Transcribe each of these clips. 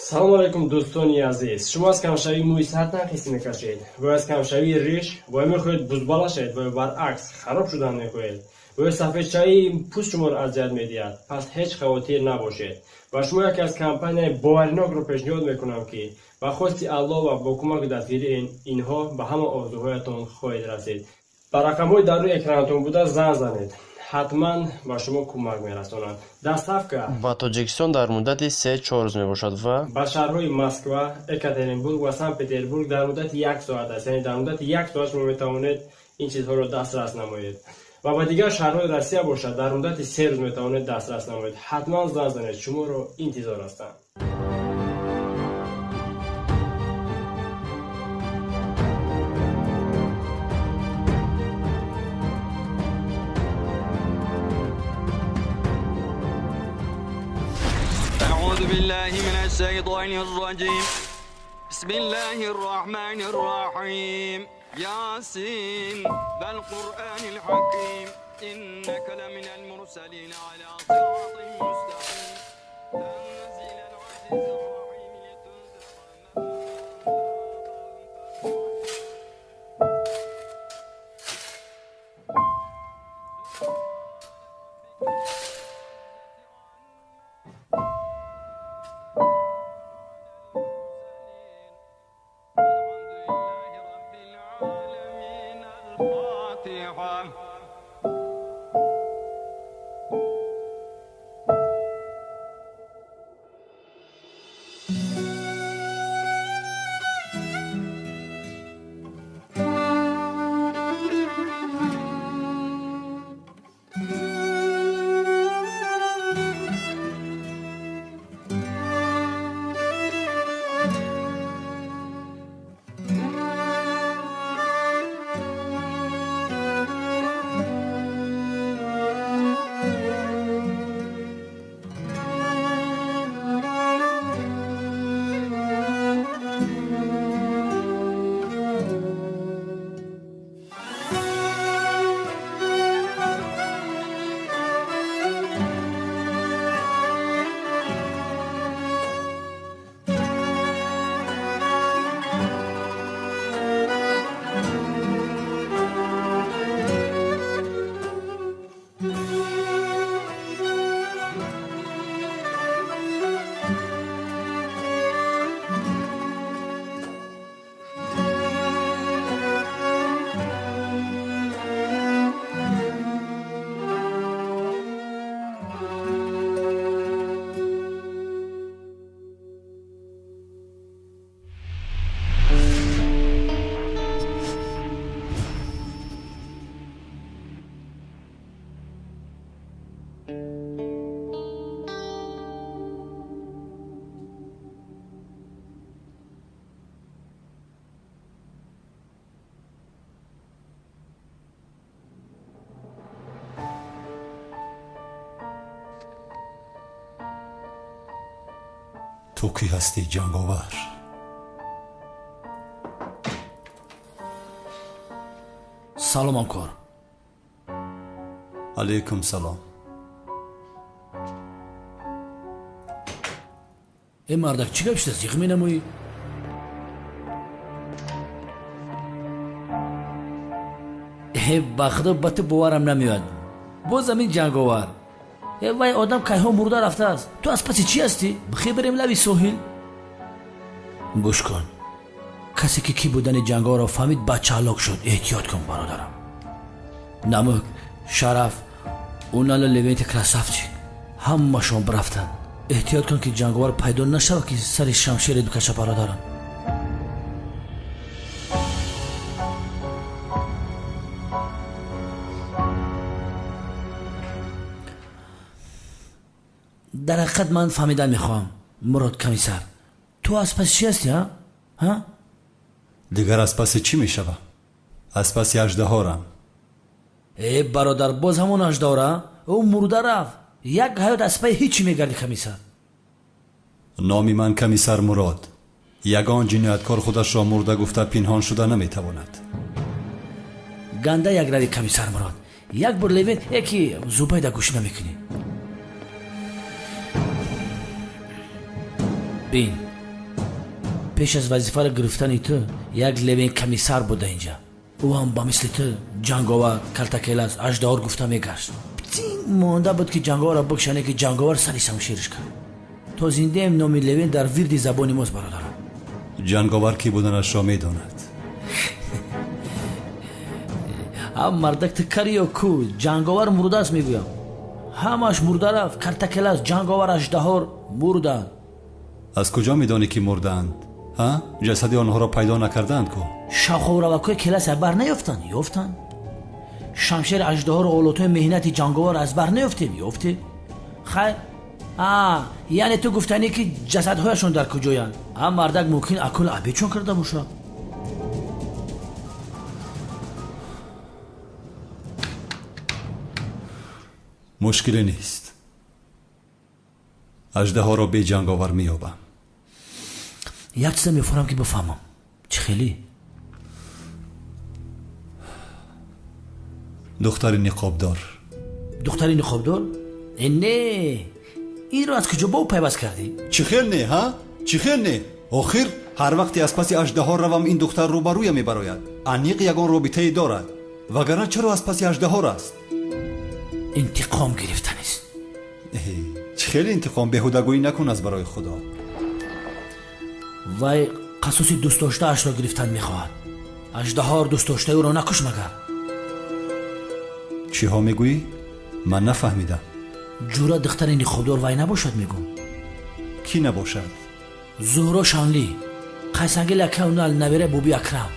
Салом алейкум, дӯстони азиз. Шумо аз камшавии мӯи сар танқисӣ мекашед ва аз камшавии риш ва мехоҳед бузбала шавед ва баръакс хароб шудан мехоҳед ва ё сафедшавии пӯст шуморо азият медиҳад, пас ҳеҷ хавотир набошед. Ба шумо яке аз компанияи боваринокро пешниҳод мекунам, ки ба хости Аллоҳ ва бо кӯмаки дастгирии инҳо ба ҳама орзуҳоятон хоҳед расид. Ба рақамҳои дар рӯи экранатон буда занг занед, ҳатман ба шумо кӯмак мерасонанд. Доставка ба Тоҷикистон дар муддати 3-4 рӯз мебошад ва ба шаҳрҳои Москва, Екатеринбург ва Санкт Петербург дар муддати як соат аст. Яъне дар муддати як соат шумо метавонед ин чизҳоро дастрас намоед. Ва ба дигар шаҳрҳои Россия бошад, дар муддати 3 рӯз метавонед дастрас намоед. Ҳатман занг занед, шуморо интизор ҳастам. أعوذ بالله من الشيطان الرجيم. بسم الله الرحمن الرحيم. ياسين بالقرآن الحكيم. إنك لمن المرسلين على صراط مستقيم. تنزيل العزيز الرحيم لتنذر من الحمد لله رب العالمين. الفاتحة. Ту кӣ ҳастӣ, ҷанговар? Салом, ҳамкор. Алайкум салом. Э, мардак, чӣ гап шуда, зиқ менамоӣ? Э, ба худо, ба ту боварам намеояд. Боз ҳамин ҷанговар. Э, вай одам кайҳо мурда рафтааст. Ту аз паси чӣ ҳастӣ? Бихе бирем лаби соҳил. Гӯш кун, касе ки кӣ будани ҷанговарро фаҳмид, бача ҳалок шуд. Эҳтиёт кун, бародарам. Намук, Шараф, Унала, Левенти красавчик, ҳамашон рафтанд. Эҳтиёт кун, ки ҷанговар пайдо нашавад, ки сари шамшерет бикаша, бародарам. Дар ҳақиқат ман фаҳмидан мехоҳам, Мурод комиссар, ту аз паси чӣ ҳастӣ, а? Ҳа? Дигар аз паси чӣ мешавам? Аз паси аждаҳорам. Э, бародар, боз ҳамон аждаҳора? Ӯ мурда рафт. Як ҳаёт аз пайи ҳеҷ чӣ мегардӣ, комиссар. Номи ман комиссар Мурод. Ягон ҷинояткор худашро мурда гуфта пинҳон шуда наметавонад. Ганда як рави, комиссар Мурод. Як бор Левент яки Зубайда гӯш намекунӣ. Бин, Пеш аз вазифаро гирифтани ту як Левен комиссар буда инҷа. Ӯ ҳам ба мисли ту ҷанговар, калтакелас, аждаҳор гуфта мегашт. Птин монда буд ки ҷанговарро бикшане, ки ҷанговар сари шамшериш кард. То зиндаем номи Левен дар вирди забони мост, бародарам. Ҷанговар кӣ буданашро медонад. Ҳам мардак ту кари ё ку? Ҷанговар мурдааст мегӯям. Ҳамаш мурда рафт. Калтакелас, ҷанговар, аждаҳор мурданд. Аз куҷо медонӣ ки мурдаанд? Ҳа? Ҷасади онҳоро пайдо накардаанд ку? Шавховравакҳои келас аз бар наёфтанд? Ёфтанд. Шамшери аждаҳору олотҳои меҳнати ҷанговар аз бар наёфтем? Ёфтем. Хайр, яъне ту гуфтанӣ ки ҷасадҳояшон дар куҷоянд? А мардак мумкин акул абечон карда бошад. Мушкиле нест. Аждаҳоро бе ҷанговар меёбам. Як чиза мефорам ки бифаҳмам. Чӣ хеле? Духтари ниқобдор. Духтари ниқобдор? Э не, инро аз куҷо ба ӯ пайваст кардӣ? Чӣ хел не, ҳа? Чӣ хел не? Охир ҳар вақте аз паси аждаҳор равам, ин духтар рӯбарӯя мебарояд. Аниқ ягон робитае дорад. Вагарна чаро аз паси аждаҳор аст? Интиқом гирифтанист. Чӣ хеле интиқом? Беҳудагӯӣ накун аз барои Худо. Вай қасоси дӯстдоштаашро гирифтан мехоҳад. Аждаҳор дӯстдоштаи ӯро накуш магар. Чиҳо мегӯӣ? Ман нафаҳмидам. Ҷура духтари ниқобдор вай набошад мегӯм. Кӣ набошад? Зуҳро Шанлӣ, қайсангил акаунал набера Буби Акрам.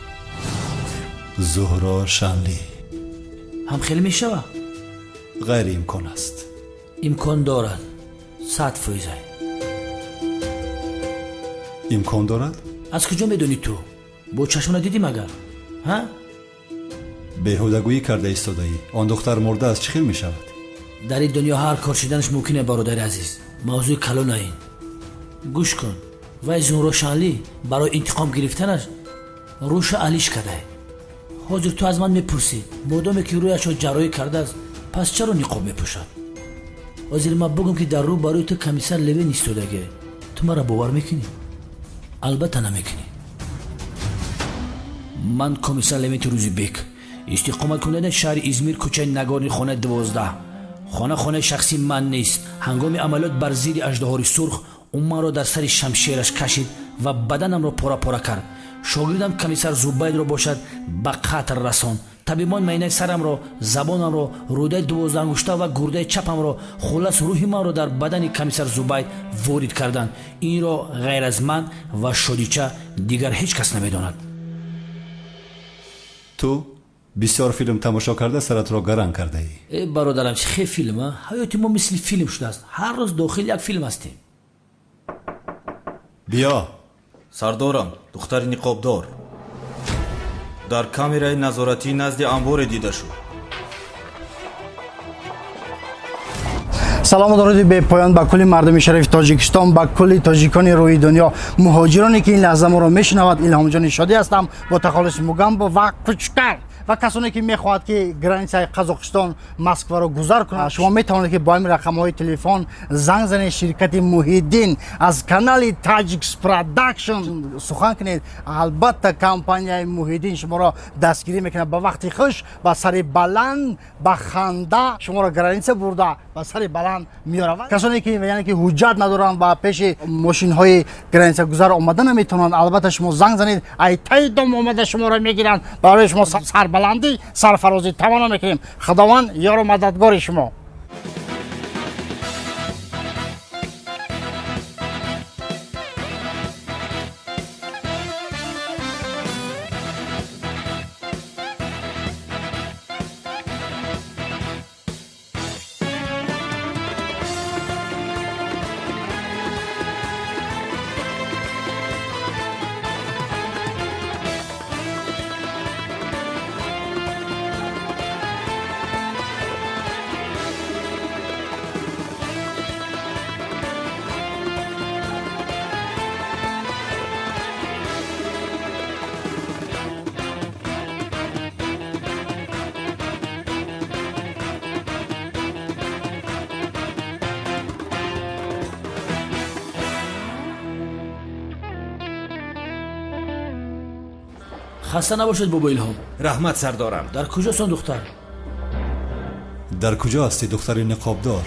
Зуҳро Шанлӣ ҳам хеле мешава? Ғайриимкон аст. Имкон дорад, 100%. Имкон дорад? Аз куҷо медонӣ ту? Бо чашмона дидӣ магар? Ҳа? Беҳудагӯӣ карда истодаӣ. Он духтар мурда аст, чӣ хел мешавад? Дар ин дунё ҳар кор шиданаш мумкин, бародари азиз. Мавзӯи калона ин. Гӯш кун, вай Зуҳро Шанлӣ барои интиқом гирифтанаш рӯша алиш кардае. Ҳозир ту аз ман мепурсӣ, модоме ки рӯяшро ҷарроҳӣ кардааст, пас чаро ниқоб мепӯшад? Ҳозир ман бигӯм ки дар рӯ барои ту комиссар Левен истодагӣ, ту маро бовар мекунӣ? Албатта намекунӣ. Ман комиссар Левенти Рӯзибек, истиқоматкунандаи шаҳри Измир, кӯчаи Нагорни, хонаи 12. Хона хонаи шахсии ман нест. Ҳангоми амалиёт бар зидди аждаҳори сурх ӯ манро дар сари шамшераш кашид ва баданамро пора-пора кард. Шогирдам комиссар Зубайдро бошад ба қатл расон. Табибон майнаи сарамро, забонамро, рӯдаи 12 ангушта ва гурдаи чапамро, хуллас рӯҳи манро дар бадани комиссар Зубайд ворид карданд. Инро ғайр аз ман ва Шодича дигар ҳеҷ кас намедонад. Ту бисёр филм тамошо карда саратро гаранг кардаӣ. Э бародарам, чӣ хел филм, а? Ҳаёти мо мисли филм шудааст. Ҳар рӯз дохили як филм ҳастем. Биё. Сардорам, духтари ниқобдор дар камераи назоратӣ назди анборе дида шуд. Салому дуруди бепоён ба кулли мардуми шарифи Тоҷикистон, ба кулли тоҷикони рӯи дунё, муҳоҷироне ки ин лаҳза моро мешунавад. Илҳомҷони Шодӣ ҳастам бо тахаллуси Мугамбо ва Кучкар ва касоне ки мехоҳад ки границаи Қазоқистон Москваро гузар кунад, шумо метавонед ки бо ҳамин рақамҳои телефон занг занед. Ширкати Муҳиддин аз канали Таҷикс Продакшн сухан кунед. Албатта компанияи Муҳиддин шуморо дастгирӣ мекунад. Ба вақти хуш, ба сари баланд, ба ханда шуморо граница бурда ба сари баланд меоравад. Касоне ки яъне ки ҳуҷҷат надоранд ва пеши мошинҳои границагузар омада наметавонанд, албатта шумо занг занед, ай таи дом омада шуморо мегиранд. Барои шумо сарбаландӣ, сарфарозӣ таманно мекунем. Худованд ёру мададгори шумо. Хаста набошед, бобо Илҳом. Раҳмат, сардорам. Дар куҷост он духтар? Дар куҷо ҳастӣ, духтари ниқобдор?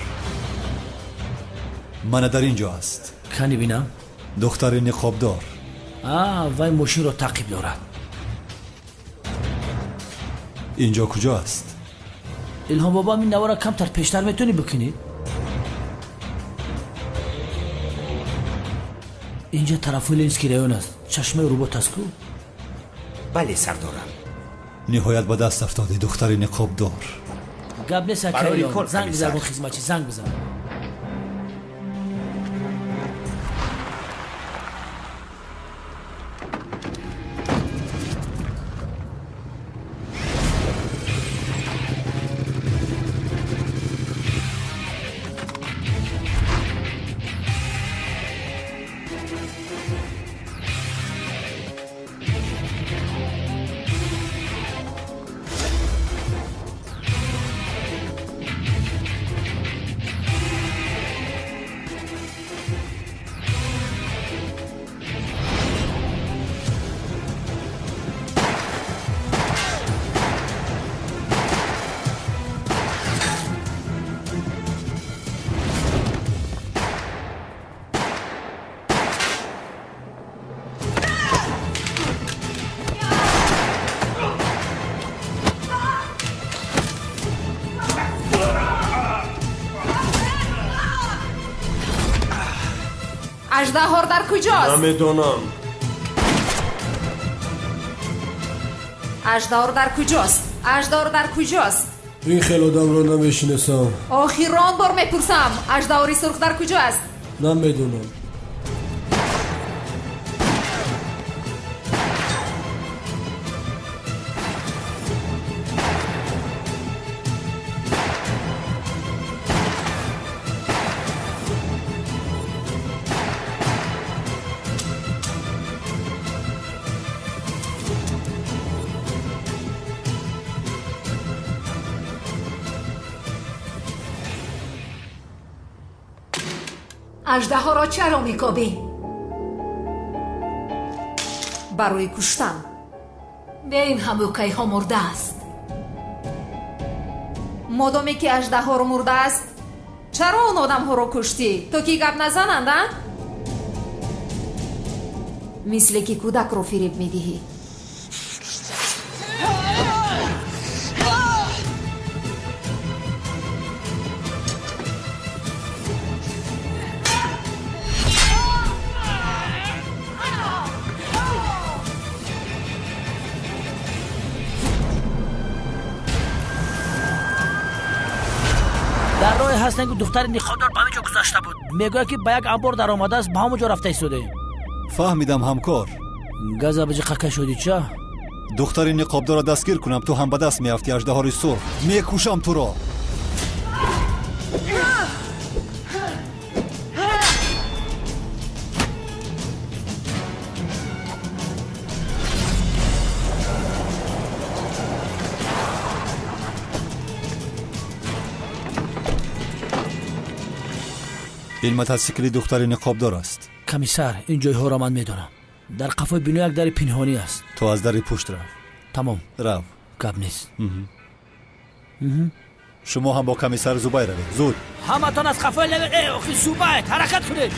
Мана дар ин ҷо аст. Кани бинам. Духтари ниқобдор. Вай мошинро таъқиб дорад. Ин ҷо куҷо аст? Илҳом бобо, ин навора камтар пештар метавонӣ бикунӣ? Инҷа тарафҳои Ленинский район аст. Чашмаи рубот аст ку? Бале, сардорам. Ниҳоят ба даст афтодӣ, духтари ниқобдор. Гап нест, ака Илҳом. Занг бизан, он хизматчӣ, занг бизан. Аждаҳор дар куҷост? Намедонам. Аждаҳор дар куҷост? Аждаҳор дар куҷост? Ин хел одамро намешинасам. Охирон бор мепурсам, аждаҳори сурх дар куҷо аст? Намедонам. Аждаҳоро чаро мекобӣ? Барои куштан. Бе ин ҳам ӯ кайҳо мурдааст. Модоме ки аждаҳор мурдааст, чаро он одамҳоро куштӣ? То ки гап назананд, а? Мисле ки кӯдакро фиреб медиҳӣ. Дар роҳе ҳастем, ки духтари ниқобдор ба ҳамин ҷо гузашта буд. Мегӯяд, ки ба як амбор даромадааст, ба ҳамон ҷо рафта истодаем. Фаҳмидам, ҳамкор. Газа биҷиқа кашодӣ ча? Духтари ниқобдорро дастгир кунам, ту ҳам ба даст меафтӣ, аждаҳори сурх. Мекушам туро. Ин мотосикли духтари ниқобдор аст. Комиссар, ин ҷойҳоро ман медонам. Дар қафои бино як дари пинҳонӣ аст. Ту аз дари пушт рав. Тамом. Рав. Гап нест. Шумо ҳам бо комиссар Зубайр равед. Зуд. Ҳаматон аз қафои лаве. Э, охи Зубайр, ҳаракат кунед.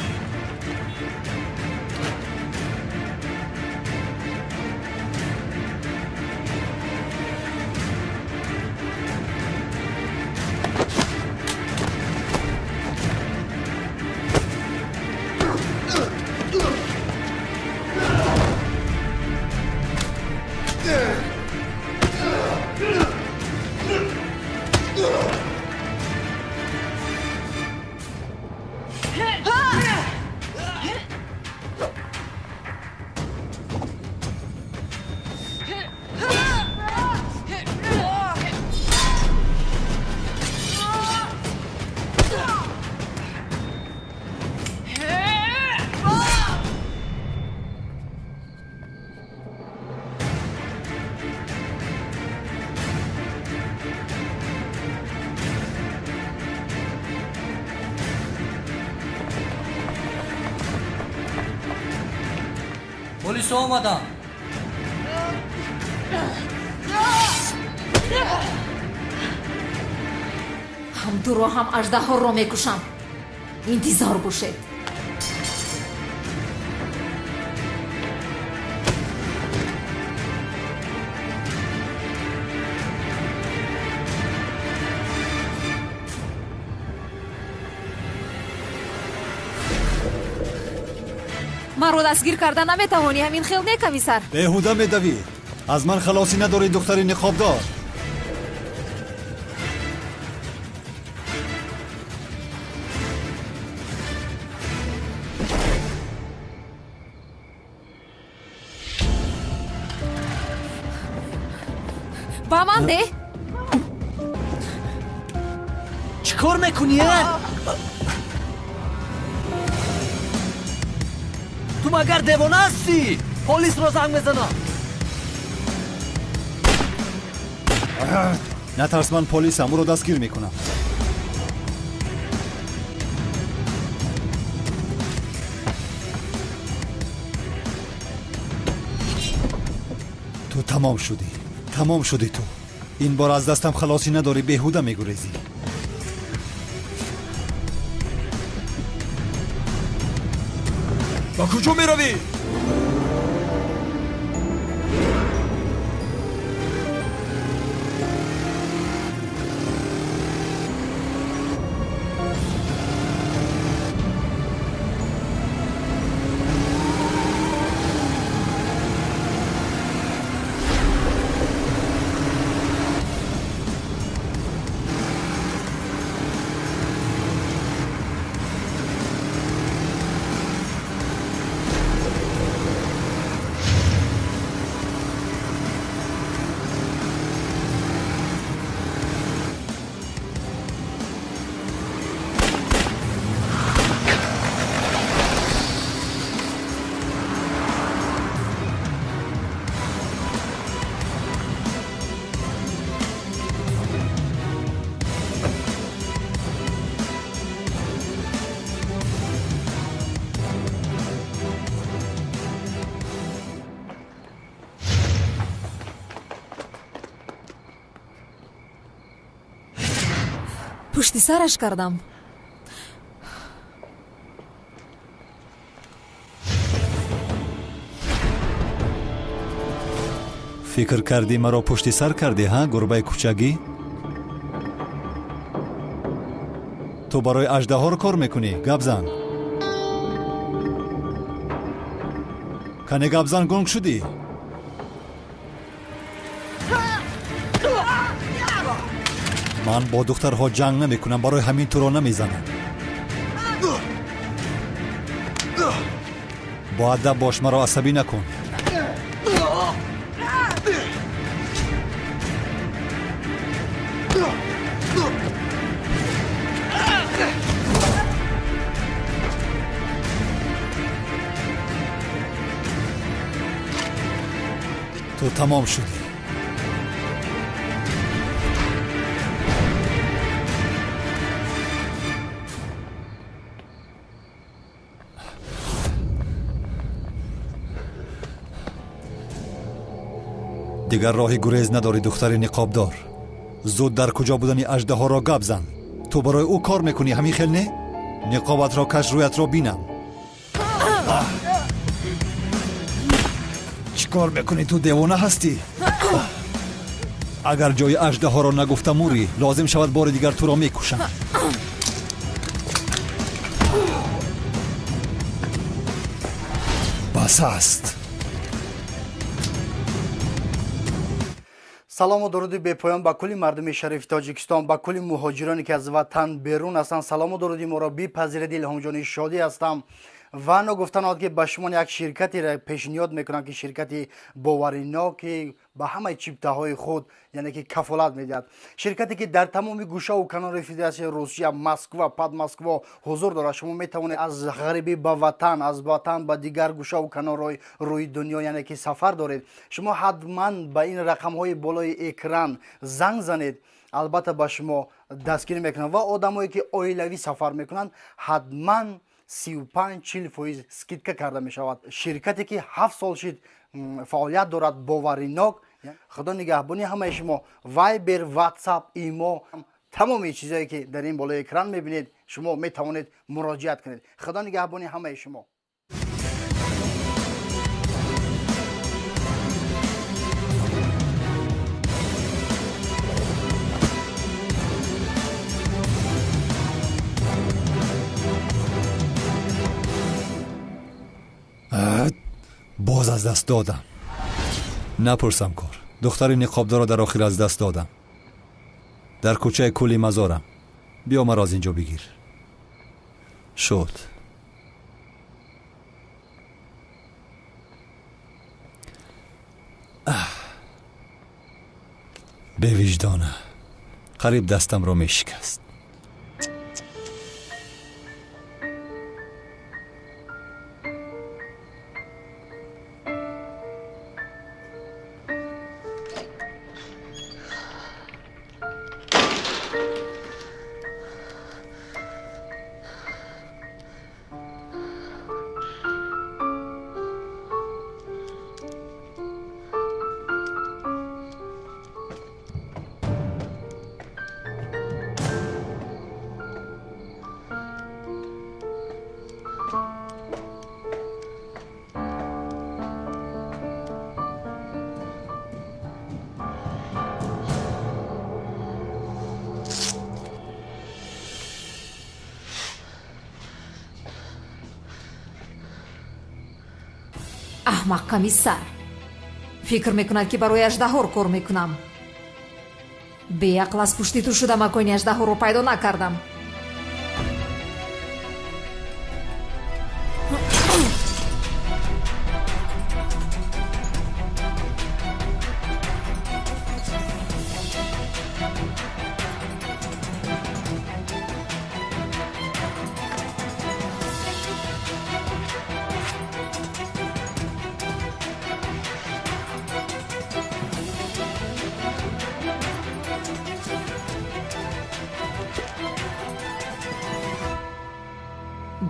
Полисҳо омаданд. Ҳам туро, ҳам аждаҳоро мекушам. Интизор бошед. Маро дастгир карда наметавонӣ, ҳамин хел не, комиссар? Беҳуда медавӣ. Аз ман халосӣ надорӣ, духтари ниқобдор. Ба ман де? Чӣ кор мекунӣ? Ту магар девона ҳастӣ? Полисро занг мезанам. Натарс, ман полисам, ӯро дастгир мекунам. Ту тамом шудӣ, тамом шудӣ ту. Ин бор аз дастам халосӣ надорӣ, беҳуда мегурезӣ. Ба куҷо меравӣ? Пушти сараш кардам. Фикр кардӣ маро пушти сар кардӣ, ҳа, гурбаи кӯчагӣ? Ту барои аждаҳор кор мекунӣ? Гап зан. Кане гап зан, гунг шудӣ? Ман бо духтарҳо ҷанг намекунам, барои ҳамин туро намезанам. Боадаб бош, маро асабӣ накун. Ту тамом шудӣ. Дигар роҳи гурез надорӣ, духтари ниқобдор. Зуд дар куҷо будани аждаҳоро гап зан. Ту барои ӯ кор мекунӣ, ҳамин хел не? Ниқобатро каш, рӯятро бинам. Чӣ кор мекунӣ? Ту девона ҳастӣ? Агар ҷои аждаҳоро нагуфта мурӣ, лозим шавад бори дигар туро мекушам. Бас аст. Салому дуруди бепоён ба кулли мардуми шарифи Тоҷикистон, ба кулли муҳоҷироне ки аз ватан берун ҳастанд. Салому дуруди моро бипазиред. Илҳомҷони Шодӣ ҳастам ва ногуфта наояд ки ба шумо як ширкатеро пешниҳод мекунам ки ширкати боваринок ки ба ҳамаи чиптаҳои худ яъне ки кафолат медиҳад. Ширкате ки дар тамоми гӯшаву канори Федератсияи Русия, Москва, Подмосква ҳузур дорад. Шумо метавонед аз ғарибӣ ба ватан, аз ватан ба дигар гӯшаву канорҳои рӯи дунё яъне ки сафар доред. Шумо ҳатман ба ин рақамҳои болои экран занг занед, албатта ба шумо дастгирӣ мекунанд. Ва одамое ки оилавӣ сафар мекунанд, ҳатман 35-40% скидка карда мешавад. Ширкате ки 7 сол шид фаъолият дорад, боваринок, Худо нигаҳбони ҳамаи шумо. Вайбер, Ватсап, Имо, тамоми чизое ки дар ин болои экран мебинед, шумо метавонед муроҷиат кунед. Худо нигаҳбони ҳамаи шумо. Боз аз даст додам. Напурсам кор. Духтари ниқобдорро дар охир аз даст додам. Дар кӯчаи кӯли мазорам. Биё маро аз ин ҷо бигир. Шуд. Бевиҷдона. Қариб дастамро мешикаст. Аҳмақ комиссар фикр мекунад, ки барои аждаҳор кор мекунам. Беақл аз пушти ту шуда макони аждаҳорро пайдо накардам.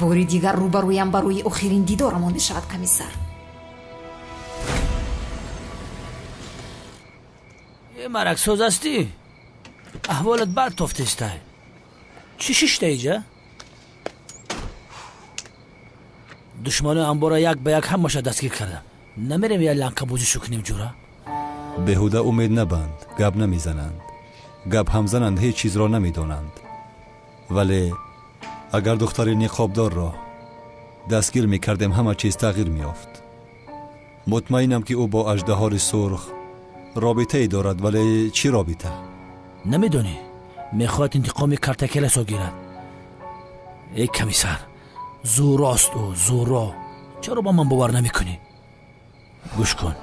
Бори дигар рӯбарӯям барои охирин дидорамон мешавад, комиссар. Э мараксоз ҳастӣ? Аҳволат бад тофтестай. Чӣ шишта иҷа? Душманои амбора як ба як ҳамаша дастгир кардам. Намерем я ланкабозишу кунем, ҷура? Беҳуда умед набанд, гап намезананд. Гап ҳам зананд, ҳеҷ чизро намедонанд. Вале агар духтари ниқобдорро дастгир мекардем, ҳама чиз тағйир меёфт. Мутмаинам, ки ӯ бо аждаҳори сурх робитае дорад, вале чӣ робита? Намедонӣ, мехоҳад интиқоми картакеласо гирад. Эй комиссар, зӯрост ӯ, зӯро. Чаро ба ман бовар намекунӣ? Гӯш кун,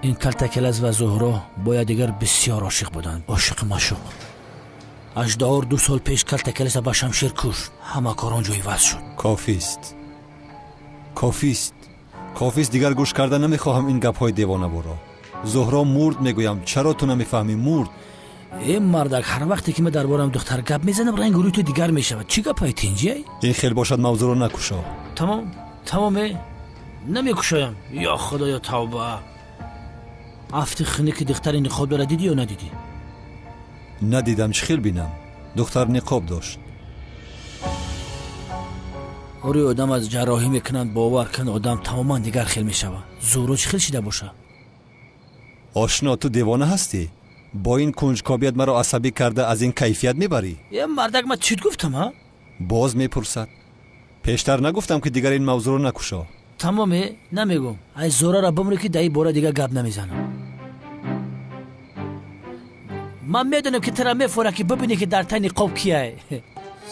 ин калтакелас ва Зуҳро бо якдигар бисёр ошиқ буданд, ошиқи маъшуқ. Аждаҳор 2 сол пеш калтакеласа ба шамшер кушт. Ҳама кор он ҷо иваз шуд. Кофист, кофист, кофист. Дигар гӯш карда намехоҳам ин гапҳои девонаборо. Зуҳро мурд, мегӯям. Чаро ту намефаҳмӣ? Мурд. Э мардак, ҳар вақте ки ман дар бораам духтар гап мезанам, ранги рӯи ту дигар мешавад. Чӣ гапҳои тинҷиай? Ин хел бошад, мавзӯъро накушо. Тамом, тамоме, намекушоям. Ё худоё, тавба. Афти хунуки духтари ниқобдора дидӣ ё надидӣ? Надидам, чӣ хел бинам? Духтар ниқоб дошт. Ори одам аз ҷарроҳӣ мекунанд, бовар кун, одам тамоман дигар хел мешавад. Зӯро чӣ хел шида боша? Ошно, ту девона ҳастӣ? Бо ин кунҷкобият маро асабӣ карда, аз ин кайфият мебарӣ? Е мардак, ман чит гуфтам, ҳа? Боз мепурсад. Пештар нагуфтам, ки дигар ин мавзӯъро накушо? Тамоме, намегӯм. Ай Зӯрара бимрӣ, ки дар ин бора дигар гап намезанам. Ман медонам, ки тура мефорад, ки бибинӣ, ки дар таи ниқоб кияй.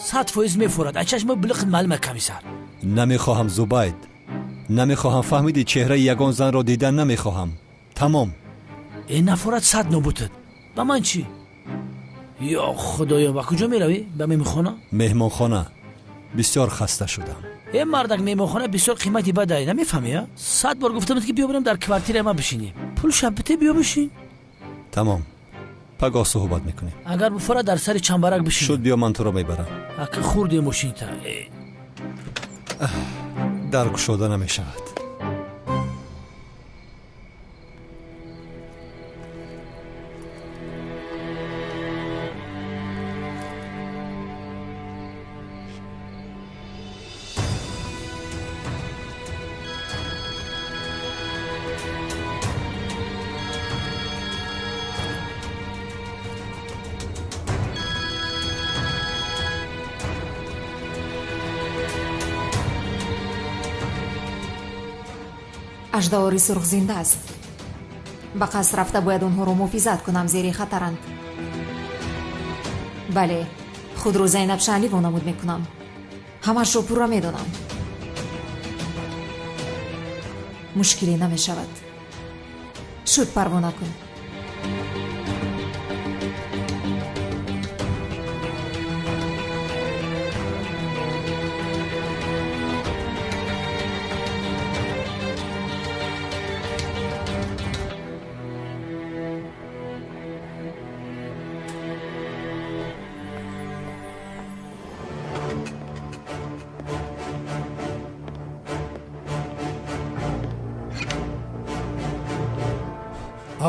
100% мефорад. Ай чашми билиқит маълума, комиссар. Намехоҳам, Зубайд, намехоҳам. Фаҳмидӣ? Чеҳраи ягон занро дидан намехоҳам. Тамом. Э нафорад, сад нобутад. Ба ман чӣ? Ё худоё, ба куҷо меравӣ? Ба меҳмонхона? Меҳмонхона. Бисёр хаста шудам. Э мардак, меҳмонхона бисёр қимати бадай, намефаҳмӣ? А 100 бор гуфтамад, ки биё бирем дар квартираи ман бишинем. Пул шаббите, биё бишин. Тамом, пагоҳ суҳбат мекунем. Агар буфора, дар сари чамбарак бишин. Шуд, биё, ман туро мебарам. Ака хурде мошинта. Дар кушода намешавад. Аждаҳори сурх зинда аст. Ба қаср рафта бояд онҳоро муҳофизат кунам, зери хатаранд. Бале, худро Зайнаб Шаҳлӣ вонамуд мекунам. Ҳамашро пурра медонам. Мушкиле намешавад. Шуд, парво накун.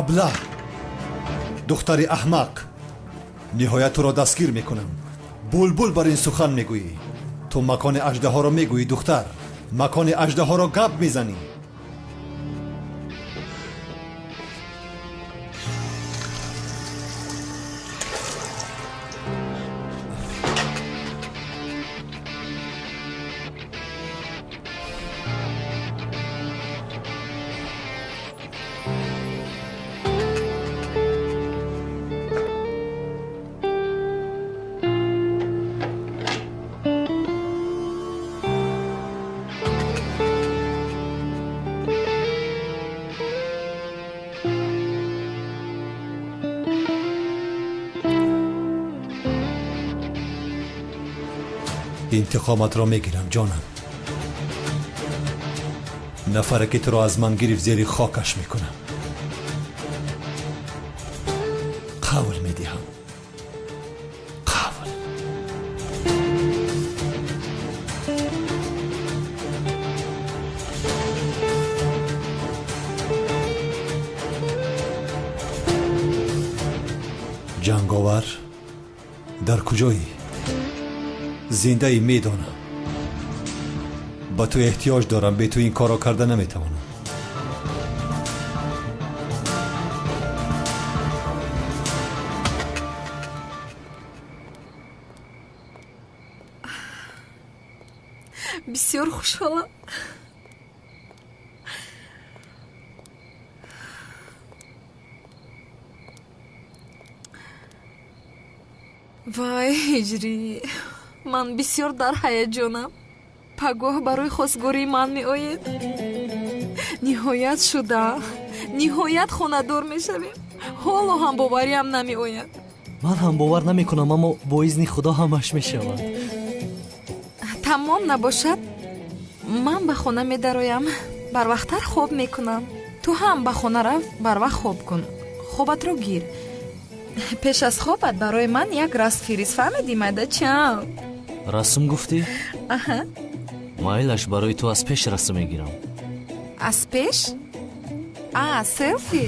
Аблаҳ, духтари аҳмақ, ниҳоят туро дастгир мекунам. Булбул бар ин сухан мегӯӣ. Ту макони аждаҳоро мегӯӣ, духтар. Макони аждаҳоро гап мезанӣ. Интиқоматро мегирам, ҷонам. Нафаре ки туро аз ман гирифт, зери хокаш мекунам. Қавл медиҳам. Қавл. Ҷанговар, дар куҷоӣ? Зиндаӣ, медонам. Ба ту эҳтиёҷ дорам, бе ту ин корро карда наметавонам. Бисёр хушҳолам. Вай, ҳиҷрӣ, ман бисёр дар ҳаяҷонам. Пагоҳ барои хостгории ман меоед. Ниҳоят шуда, ниҳоят хонадор мешавем. Ҳоло ҳам бовариам намеояд. Ман ҳам бовар намекунам, аммо бо изни Худо ҳамаш мешавад. Тамом набошад, ман ба хона медароям, барвақттар хоб мекунам. Ту ҳам ба хона рав, барвақт хоб кун. Хобатро гир. Пеш аз хобат барои ман як расм фирист, фаҳмидӣ, майдачам? Расм гуфтӣ? Аҳа. Майлаш, барои ту аз пеш расм мегирам. Аз пеш? А, селфи?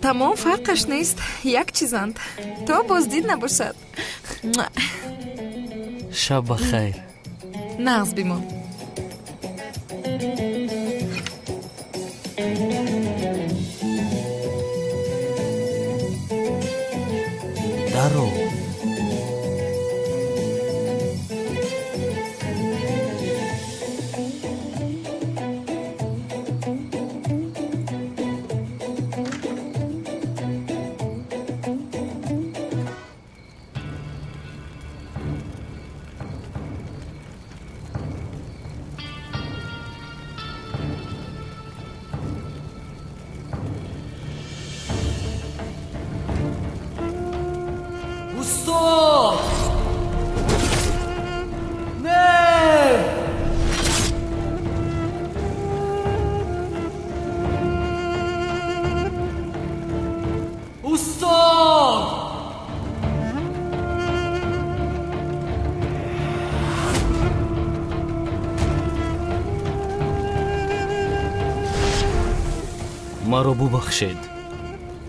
Тамом, фарқаш нест, як чизанд. То боздид набошад. Шаб ба хайр. Нағз бимон. Даро. Устод! Не! Устод! Маро бубахшед.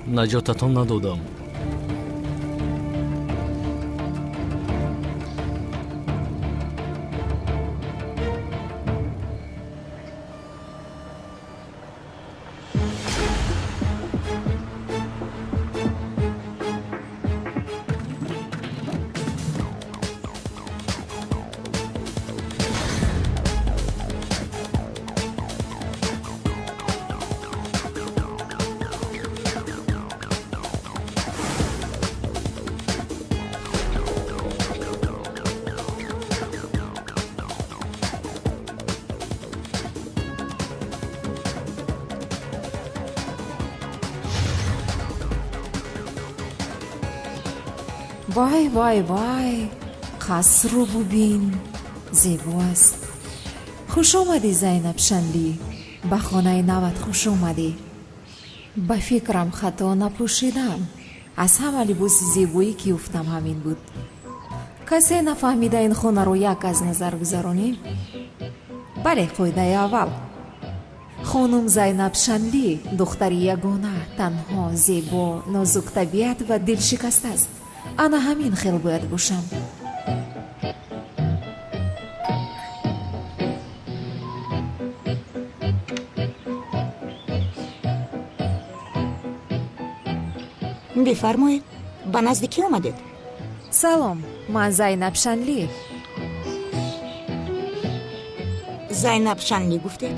Наҷотатон надодам. Вай, вай, вай, қасру бубин, зебо аст. Хуш омадӣ, Зайнаб Шанлӣ, ба хонаи нават хуш омадӣ. Ба фикрам, хато напӯшидам. Аз ҳама либоси зебоӣ ки ёфтам, ҳамин буд. Касе нафаҳмида ин хонаро як аз назар гузаронем. Бале, қоидаи аввал: хонум Зайнаб Шанлӣ духтари ягона, танҳо, зебо, нозуктабиат ва дилшикаста аст. Ана ҳамин хел бояд бошам. Бифармоед, ба назди кӣ омадед? Салом, ман Зайнаб Шанлӣ. Зайнаб Шанлӣ гуфтед?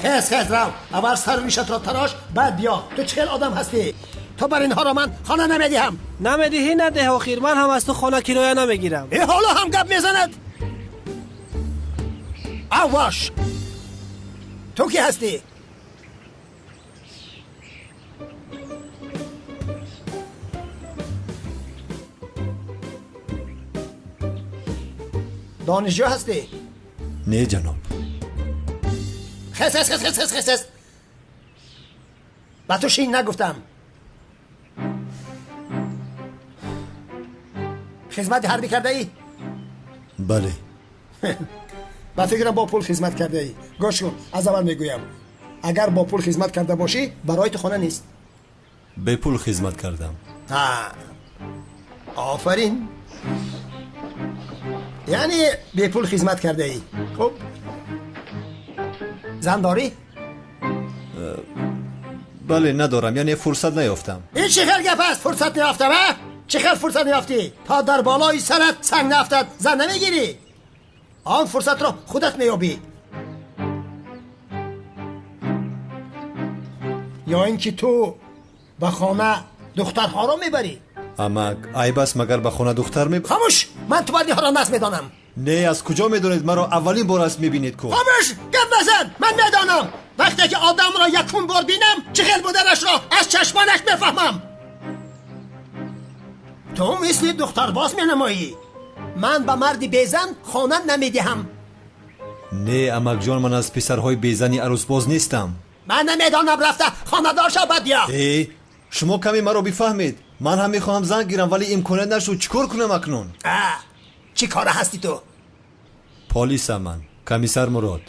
Хез, хез, рав, аввал сару ришатро тарош, баъд биё. Ту чӣ хел одам ҳастӣ? То бар инҳоро ман хона намедиҳам. Намедиҳӣ, надеҳ, охир ман ҳам аз ту хона кироя намегирам. Э, ҳоло ҳам гап мезанад. Аввош, ту кӣ ҳастӣ? Донишҷӯ ҳастӣ? Не, ҷаноб. Хез, хез, хез, хез, хез, хез! Ба ту шин нагуфтам. Хизмати ҳарбӣ кардаӣ? Бале. Ба фикрам, бо пул хизмат кардаӣ. Гӯш кун, аз аввал мегӯям: агар бо пул хизмат карда бошӣ, барои ту хона нест. Бепул хизмат кардам. Офарин, яъне бепул хизмат кардаӣ. Хуб, зан дорӣ? Бале, надорам, яъне фурсат наёфтам. Ин чӣ хел гап аст, фурсат наёфтам? А чӣ хел фурсат наёфтӣ? То дар болои сарат санг нафтад, зан намегирӣ. Он фурсатро худат меёбӣ ё ин ки ту ба хона духтарҳоро мебарӣ. Амак, айб аст, магар ба хона духтар ме Хомӯш! Ман ту бадиҳоро нас медонам. Не, аз куҷо медонед? Маро аввалин бор аст мебинед ку. Хомӯш, гап назан! Ман медонам. Вақте ки одамро якум бор бинам, чӣ хел буданашро аз чашмонаш мефаҳмам. Ту мисли духтарбоз менамоӣ. Ман ба марди безан хона намедиҳам. Не, амакҷон, ман аз писарҳои безани арӯсбоз нестам. Ман намедонам, рафта хонадор шав, баъд биё. Э, шумо каме маро бифаҳмед. Ман ҳам мехоҳам зан гирам, вале имконият нашуд. Чӣ кор кунам акнун? Чӣ кора ҳастӣ ту? Полисам ман, комиссар Мурод.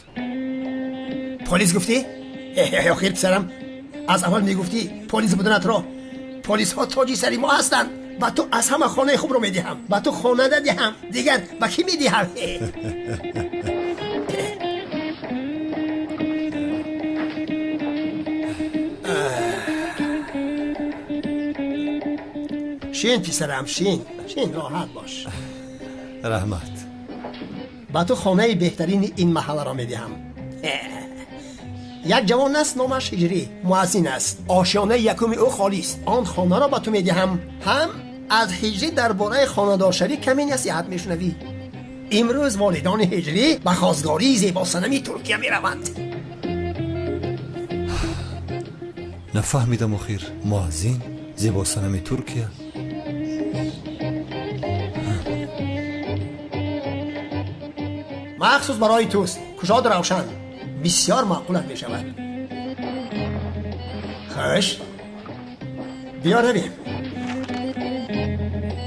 Полис гуфтӣ? Охир, писарам, аз аввал мегуфтӣ полис буданатро. Полисҳо тоҷи сари мо ҳастанд. Ба ту аз ҳама хонаи хубро медиҳам. Ба ту хона надиҳам, дигар ба кӣ медиҳам? Шин, писарам, шин, шин, роҳат бош. Раҳмат. Ба ту хонаи беҳтарини ин маҳалларо медиҳам. Як ҷавон аст, номаш Ҳиҷрӣ, муаззин аст. Ошёнаи якуми ӯ холист. Он хонаро ба ту медиҳам. Ҳам аз Ҳиҷрӣ дар бораи хонадоршавӣ каме насиҳат мешунавӣ. Имрӯз волидони Ҳиҷрӣ ба хостгории зебосанами Туркия мераванд. Нафаҳмидам, охир муаззин, зебосанами Туркия. Махсус барои туст, кушоду равшан, бисёр маъқулат мешавад. Хуш, Биё равем.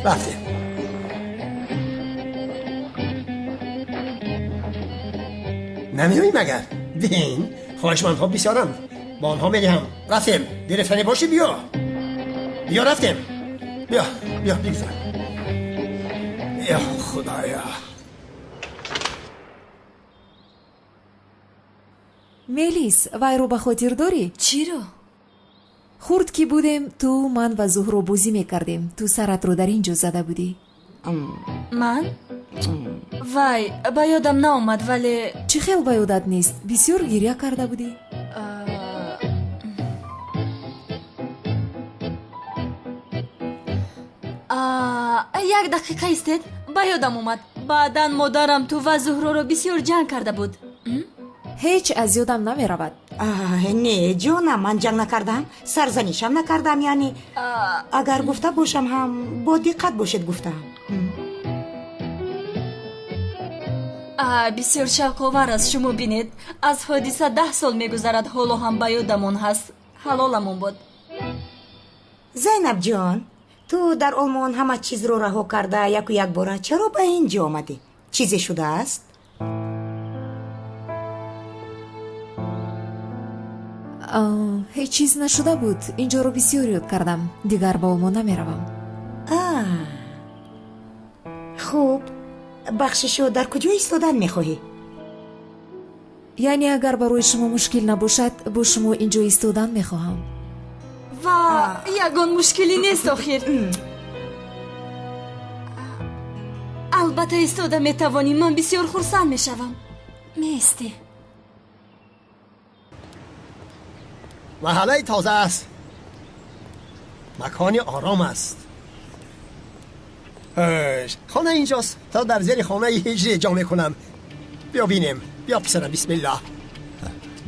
Рафтем. Намеоӣ магар? Бин, хоҳишмандҳо бисёранд. Ба онҳо медиҳам. Рафтем. Гирифтанӣ бошӣ биё. Биё рафтем. Биё, биё бигзар. Ё Худоё. Мелис, вайро ба хотир дорӣ? Чиро? Хурд ки будем, ту, ман ва Зуҳро бозӣ мекардем. Ту саратро дар ин ҷо зада будӣ. Ман? Вай, ба ёдам наомад, вале Чӣ хел ба ёдат нест? Бисёр гиря карда будӣ. Як дақиқа истед, ба ёдам омад. Баъдан модарам ту ва Зуҳроро бисёр ҷанг карда буд. Ҳеҷ аз ёдам намеравад. Не, ҷонам, ман ҷанг накардам, сарзанишам накардам, яъне агар гуфта бошам ҳам бо диққат бошед гуфтаам. Бисёр шавқовар аст, шумо бинед. Аз ҳодиса 10 сол мегузарад, ҳоло ҳам ба ёдамон ҳаст. Ҳалоламон бод. Зайнабҷон, ту дар Олмон ҳама чизро раҳо карда яку якбора чаро ба ин ҷо омадӣ? Чизе шудааст? Ҳеҷ чиз нашуда буд. Инҷоро бисёр ёд кардам. Дигар ба Олмон намеравам. Хуб, бахшишо, дар куҷо истодан мехоҳӣ? Яъне агар барои шумо мушкил набошад, бо шумо инҷо истодан мехоҳам. Ва ягон мушкилӣ нест охир. Албатта истода метавонӣ, ман бисёр хурсанд мешавам. Меистӣ. Маҳаллаи тоза аст. Макони ором аст. Хона инҷост. То дар зери хонаи ҳиҷрӣ ҷо мекунам. Биё бинем. Биё писарам, бисмиллаҳ.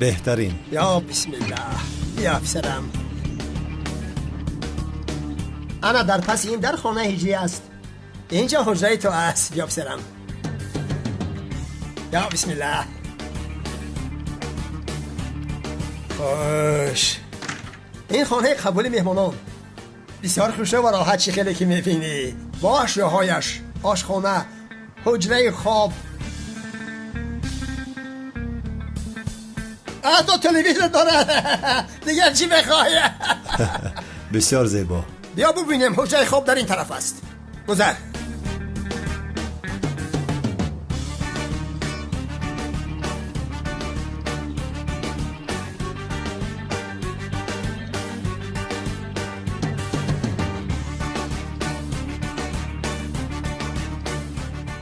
Беҳтарин. Ё бисмиллаҳ. Биё писарам. Ана дар паси ин дар хонаи ҳиҷрӣ аст. Инҷо ҳуҷраи ту аст. Биё писарам. Ё бисмиллаҳ. Хуш. Ин хонаи қабули меҳмонон. Бисёр хушрӯ ва роҳат, чӣ хеле ки мебинӣ. Бо ашёҳояш, ошхона, ҳуҷраи хоб. Ҳатто телевизор дорад. Дигар чӣ мехоҳӣ? Бисёр зебо. Биё бубинем, ҳуҷраи хоб дар ин тараф аст. Гузар.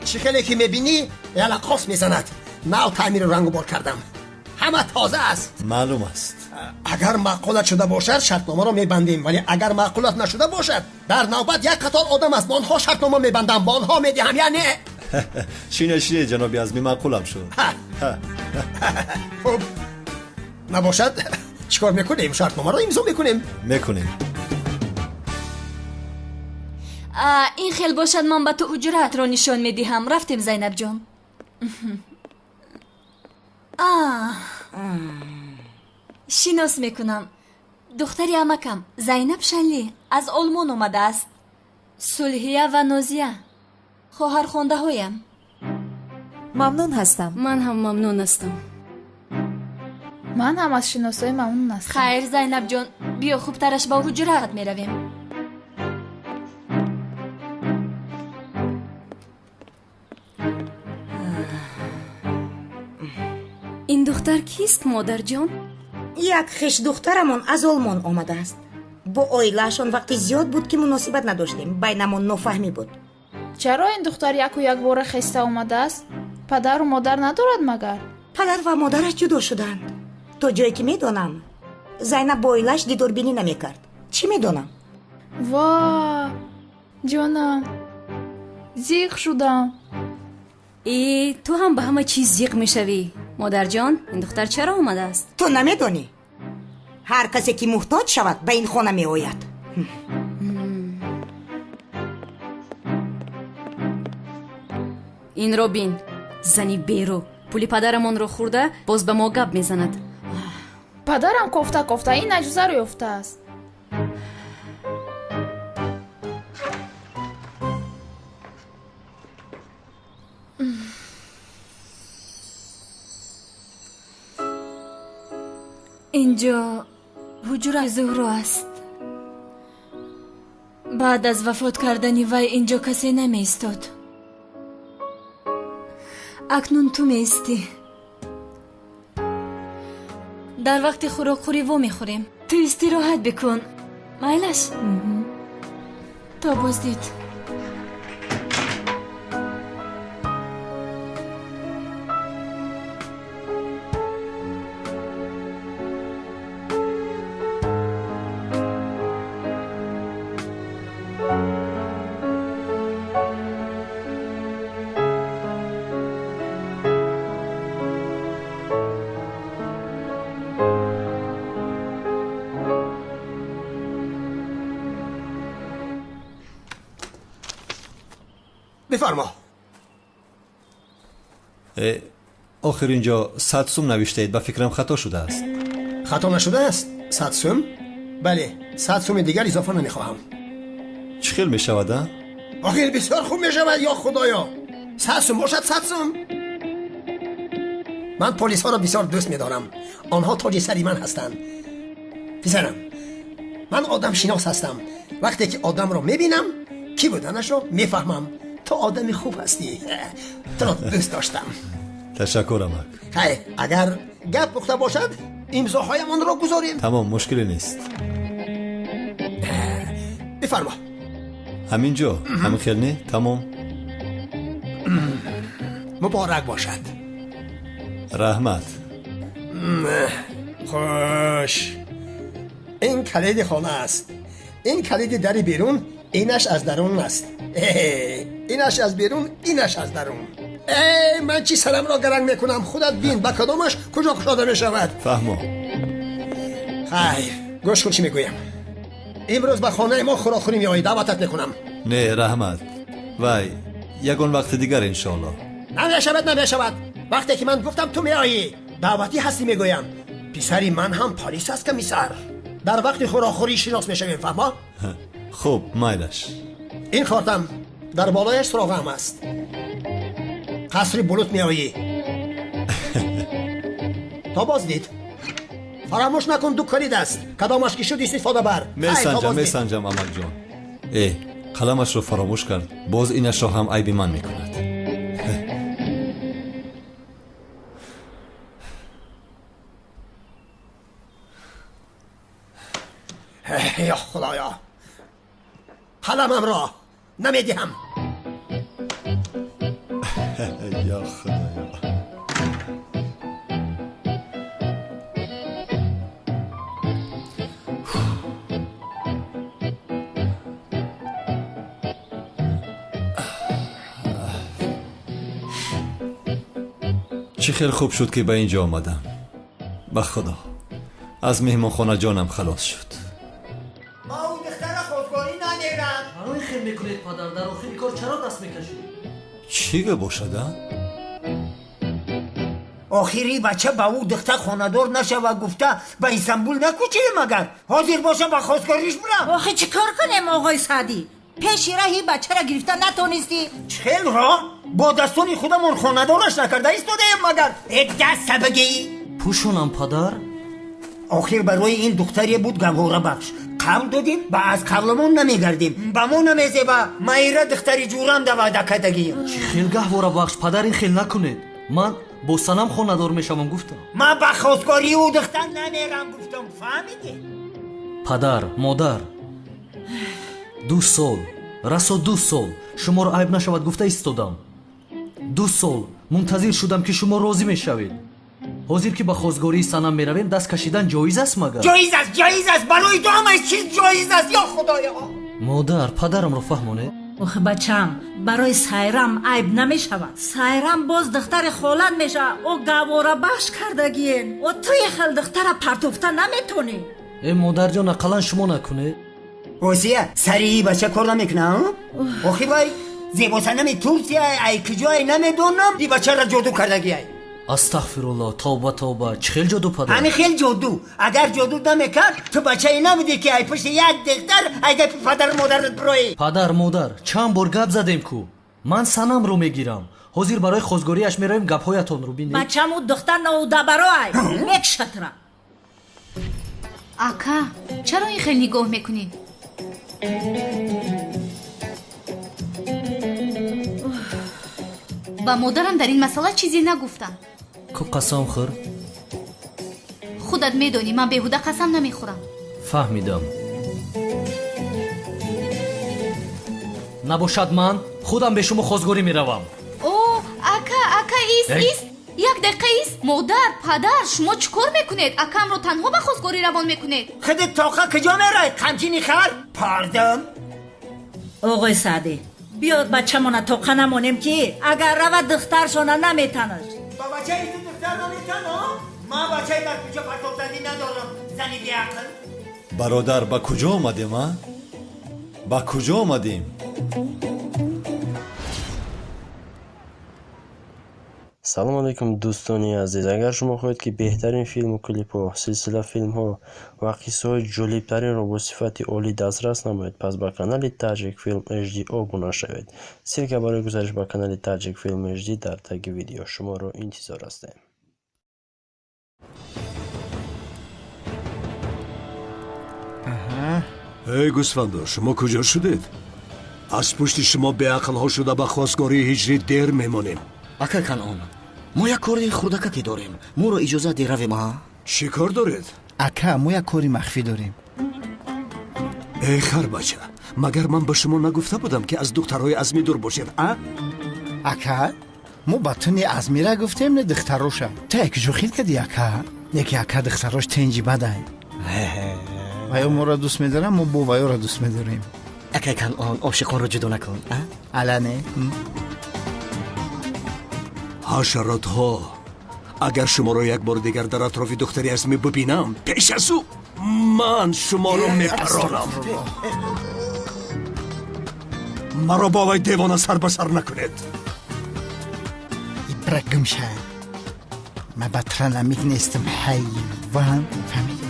Чӣ хеле ки мебинӣ, ялақос мезанад. Нав таъмиру рангу бор кардам. Ҳама тоза аст. Маълум аст. Агар маъқулат шуда бошад, шартномаро мебандем, вале агар маъқулат нашуда бошад, дар навбат як қатор одам аст, ба онҳо шартнома мебандам, ба онҳо медиҳам, яъне шине, шине, ҷаноби Азмӣ, маъқулам шуд. Хуб, набошад, чӣ кор мекунем? Шартномаро имзо мекунем. Мекунем. Ин хел бошад, ман ба ту уҷраатро нишон медиҳам. Рафтем, Зайнабҷон. Шинос мекунам. Духтари амакам Зайнаб Шанлӣ аз Олмон омадааст. Сулҳия ва Нозия хоҳархондаҳоям. Мамнун ҳастам. Ман ҳам мамнун ҳастам. Ман ҳам аз шиносоӣ мамнун ҳастам. Хайр, Зайнабҷон, биё хубтараш ба ҳуҷраат меравем. Ин духтар кист, модарҷон? Як хешдухтарамон аз Олмон омадааст. Бо оилаашон вақти зиёд буд, ки муносибат надоштем. Байнамон нофаҳмӣ буд. Чаро ин духтар яку якбора хеста омадааст? Падару модар надорад магар? Падар ва модараш ҷудо шуданд. То ҷое ки медонам, Зайнаб бо оилааш дидорбинӣ намекард. Чӣ медонам? Ва, ҷонам, зиқ шудам. Э, ту ҳам ба ҳама чиз зиқ мешавӣ. Модарҷон, ин духтар чаро омадааст? Ту намедонӣ? Ҳар касе ки муҳтоҷ шавад, ба ин хона меояд. Инро бин, зани берӯ пули падарамонро хӯрда, боз ба мо гап мезанад. Падарам кофта кофта ин аҷузаро ёфтааст. Инҷо ҳуҷраи Зуҳро аст. Баъд аз вафот кардани вай инҷо касе намеистод. Акнун ту меистӣ. Дар вақти хӯрокхӯрӣ вомехӯрем. Ту истироҳат бикун. Майлаш? То боздид. Бифармо. Охир инҷо 100 сум навиштаед, ба фикрам хато шудааст. Хато нашудааст? 100 сум? Бале, 100 суми дигар изофа намехоҳам. Чӣ хел мешавад, а? Охир бисёр хуб мешавад, ё худоё. 100 сум бошад, 100 сум. Ман полисҳоро бисёр дӯст медорам. Онҳо тоҷи сари ман ҳастанд. Писарам, ман одамшинос ҳастам. Вақте ки одамро мебинам, кӣ буданашро мефаҳмам. Ту одами хуб ҳастӣ. Туро дӯст доштам. Ташаккур, амак. Хайр, агар гап пухта бошад, имзоҳоямонро гузорем. Тамом, мушкиле нест. Бифармо. Ҳамин ҷо, ҳамин хел не? Тамом. Муборак бошад. Раҳмат. Хуш. Ин калиди хона аст. Ин калиди дари берун, инаш аз дарун аст. Инаш аз берун, инаш аз дарун. Эй, ман чӣ сарамро гаранг мекунам? Худат бин, ба кадомаш куҷо кушода мешавад. Фаҳмо. Хайр, гӯш кун чӣ мегӯям. Имрӯз ба хонаи мо хӯрокхӯрӣ меоӣ, даъватат мекунам. Не, раҳмат. Вай, ягон вақти дигар иншоаллоҳ. Намешавад, намешавад. Вақте ки ман гуфтам ту меоӣ, даъватӣ ҳастӣ мегӯям. Писари ман ҳам полис аст, комиссар. Дар вақти хӯрокхӯрӣ шинос мешавем, фаҳмо? Хуб, майлаш. Ин кортам дар болояш суроғаам аст. Қасри Булут меоӣ. То боздид. Фаромӯш накун, ду калид аст. Кадомаш ки шуд истифода бар. Месанҷам, месанҷам, амакҷон. Э, қаламашро фаромӯш кард, боз инашро ҳам айби ман мекунад. Ё худоё, қаламамро намедиҳам. Ё худоё. Чӣ хел хуб шуд, ки ба ин ҷо омадам. Ба худо, аз меҳмонхона ҷонам халос шуд. Мекунед падар, дар охири кор чаро даст мекашед? Чӣ гап бошад, а? Охири бача ба ӯ духтар хонадор нашава гуфта ба Истанбул накӯчидем, агар ҳозир боша ба хостгориш бурам. Охи чӣ кор кунем, оғои Саъдӣ? Пеши раҳи бачаро гирифта натонистӣ. Чӣ хел роҳ? Бо дастони худамон хонадораш накарда истодаем, магар э даста бигӣ. Пӯшонам, падар. Охир барои ин духтаре буд гаҳворабахш. Қавл додем, ба аз қавламон намегардем. Ба мо намезеба. Майра духтари ҷурам да ваъда кардагием. Чӣ хел гаҳворабахш, падар, ин хел накунед. Ман бо Санам хонадор мешавам гуфтам. Ман ба хостгории ӯ духтар намерам гуфтам, фаҳмидӣ? Падар, модар, 2 сол, расо 2 сол шуморо айб нашавад гуфта истодам. 2 сол мунтазир шудам, ки шумо розӣ мешавед. Ҳозир ки ба хостгории Санам меравем, даст кашидан ҷоиз аст магар? Ҷоиз аст, ҷоиз аст. Барои ту ҳамаи чиз ҷоиз аст, ё худоё. Модар, падарамро фаҳмонед. Ох, бачам, барои Сайрам айб намешавад. Сайрам боз духтари холат мешавад. Ӯ гаҳворабахш кардагиен. О туи хел духтара партофта наметонӣ. Э, модарҷон, ақаллан шумо накунед. Осия, сари бача кор намекунам? Охи вай зебосанами Турсия, ай куҷое намедонам, и бачаро ҷоду кардагиай. Астағфируллоҳ, тавба, тавба. Чӣ хел ҷоду, падар? Ҳамин хел ҷоду. Агар ҷоду намекард, ту бачае набудӣ, ки ай пушти як духтар ай гапи падару модарат бироӣ. Падар, модар, чанд бор гап задем ку. Ман Санамро мегирам. Ҳозир барои хостгориаш меравем, гапҳоятонро бинед. Бачам, ӯ духтар ноудабароай. Мекушатра. Ака, чаро ин хел нигоҳ мекунӣ? Ба модарам дар ин масъала чизе нагуфтам. Ку қасам хӯр. Худат медонӣ, ман беҳуда қасам намехӯрам. Фаҳмидам. Набошад, ман худам бе шумо хостгорӣ меравам. О, ака, ака, ист, ист, як дақиқа ист. Модар, падар, шумо чӣ кор мекунед? Акамро танҳо ба хостгорӣ равон мекунед? Худат тоқа куҷо мерай, қамчини хар? Пардон. Оғои Саъдӣ, биёд бачамона тоқа намонем, ки агар равад духтаршона наметанаш. Ба бачаи ту духтар наметано? Ман бачаи дар кӯча партофтагӣ надорам, зани беақл. Бародар, ба куҷо омадем, а? Ба куҷо омадем? Салом алейкум, дӯстони азиз. Агар шумо хоҳед, ки беҳтарин филму клипҳо, силсила филмҳо ва қиссаҳои ҷолибтаринро бо сифати олӣ дастрас намоед, пас ба канали Таҷик Филм HD обуна шавед. Ссылка барои гузариш ба канали Таҷик Филм HD дар таги видео. Шуморо интизор ҳастем. Эй гӯсфандо, шумо куҷо шудед? Аз пушти шумо беақлҳо шуда ба хостгории ҳиҷрӣ дер мемонем. Акай Канъон, мо як кори хурдакаке дорем, моро иҷозат де равем, а? Чӣ кор доред? Ака, мо як кори махфӣ дорем. Эй харбача, магар ман ба шумо нагуфта будам, ки аз духтарҳои Азмӣ дур бошед, а? Ака, мо ба ту не Азмира гуфтем, не духтароша. Ту якҷо хил кардӣ, ака. Неки ака, духтарош тенҷи бадай. Ваё моро дӯст медорам, мо бо ваёро дӯст медорем. Акай Канъон, ошиқонро ҷудо накун, а? Ала не. Ҳашаротҳо, агар шуморо як бори дигар дар атрофи духтари Азмӣ бибинам, пеш аз ӯ ман шуморо мепаронам. Маро бо вай девона сар ба сар накунед. Ибра гумша, ман ба тра намик нестам, ҳайвон, фаҳмидӣ?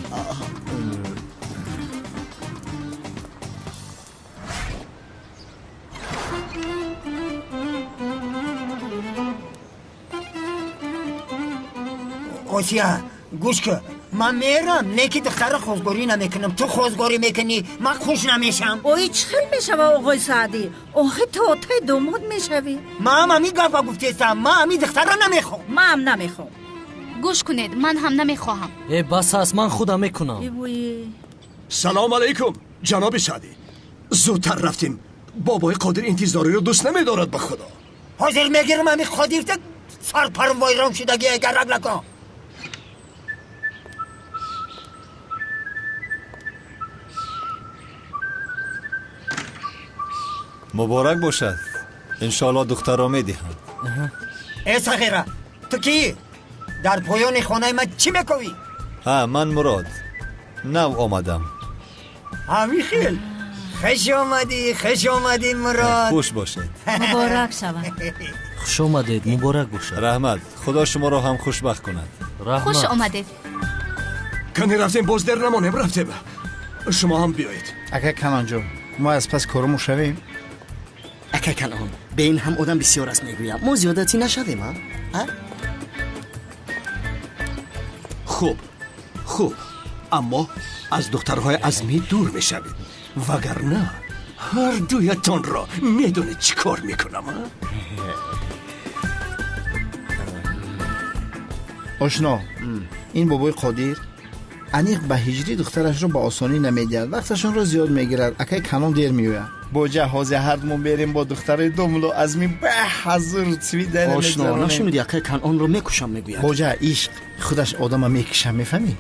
Осия, гӯш кун, ман мерам, не ки духтара хостгорӣ намекунам. Ту хостгорӣ мекунӣ, ман хуш намешам. Ои, чӣ хел мешава, оғои Саъдӣ? Охи ту отаи домод мешавӣ. Ман ҳамин гапа гуфтестам, ман ҳамин духтара намехоҳам. Ман ҳам намехоҳам. Гӯш кунед, ман ҳам намехоҳам. Э, бас аст, ман худам мекунам. Салом алейкум, ҷаноби Саъдӣ. Зудтар рафтем, бобои Қодир интизориро дӯст намедорад, ба худо. Ҳозир мегирам ҳамин Қодирта, сарпарм вайрон шудагӣ, гарак накун. Муборак бошад, иншоалло духтарро медиҳам. Э сағира, ту кӣ? Дар поёни хонаи ман чӣ мековӣ? Ҳа, ман Мурод, нав омадам. Ҳамин хел, хуш омадӣ, хуш омадӣ, Мурод. Хуш бошед. Муборак шавад. Хуш омадед, муборак бошад. Раҳмат, худо шуморо ҳам хушбахт кунад. Хуш омадед. Кани рафтем, боз дер намонем, рафтем. Шумо ҳам биёед. Ака Канонҷон, мо аз пас корумон шавем. Акай Канъон, бе ин ҳам одам бисёр аст, мегӯям, мо зиёдатӣ нашавем, а? Хуб, хуб, аммо аз духтарҳои Азмӣ дур мешавед, вагарна ҳар дуятонро медонед чӣ кор мекунам, а? Ошно, ин бобои Қодир аниқ ба ҳиҷрӣ духтарашро ба осонӣ намедиҳад, вақташонро зиёд мегирад. Акай Канон дер меояд. Боҷа ҳозир ҳардумон берем бо духтарои домло Азмӣ ба ҳазур цвида. Ошно, нашунидӣ, акай Канонро мекушам мегӯяд. Боҷа, ишқ худаш одама мекиша, мефаҳмӣ?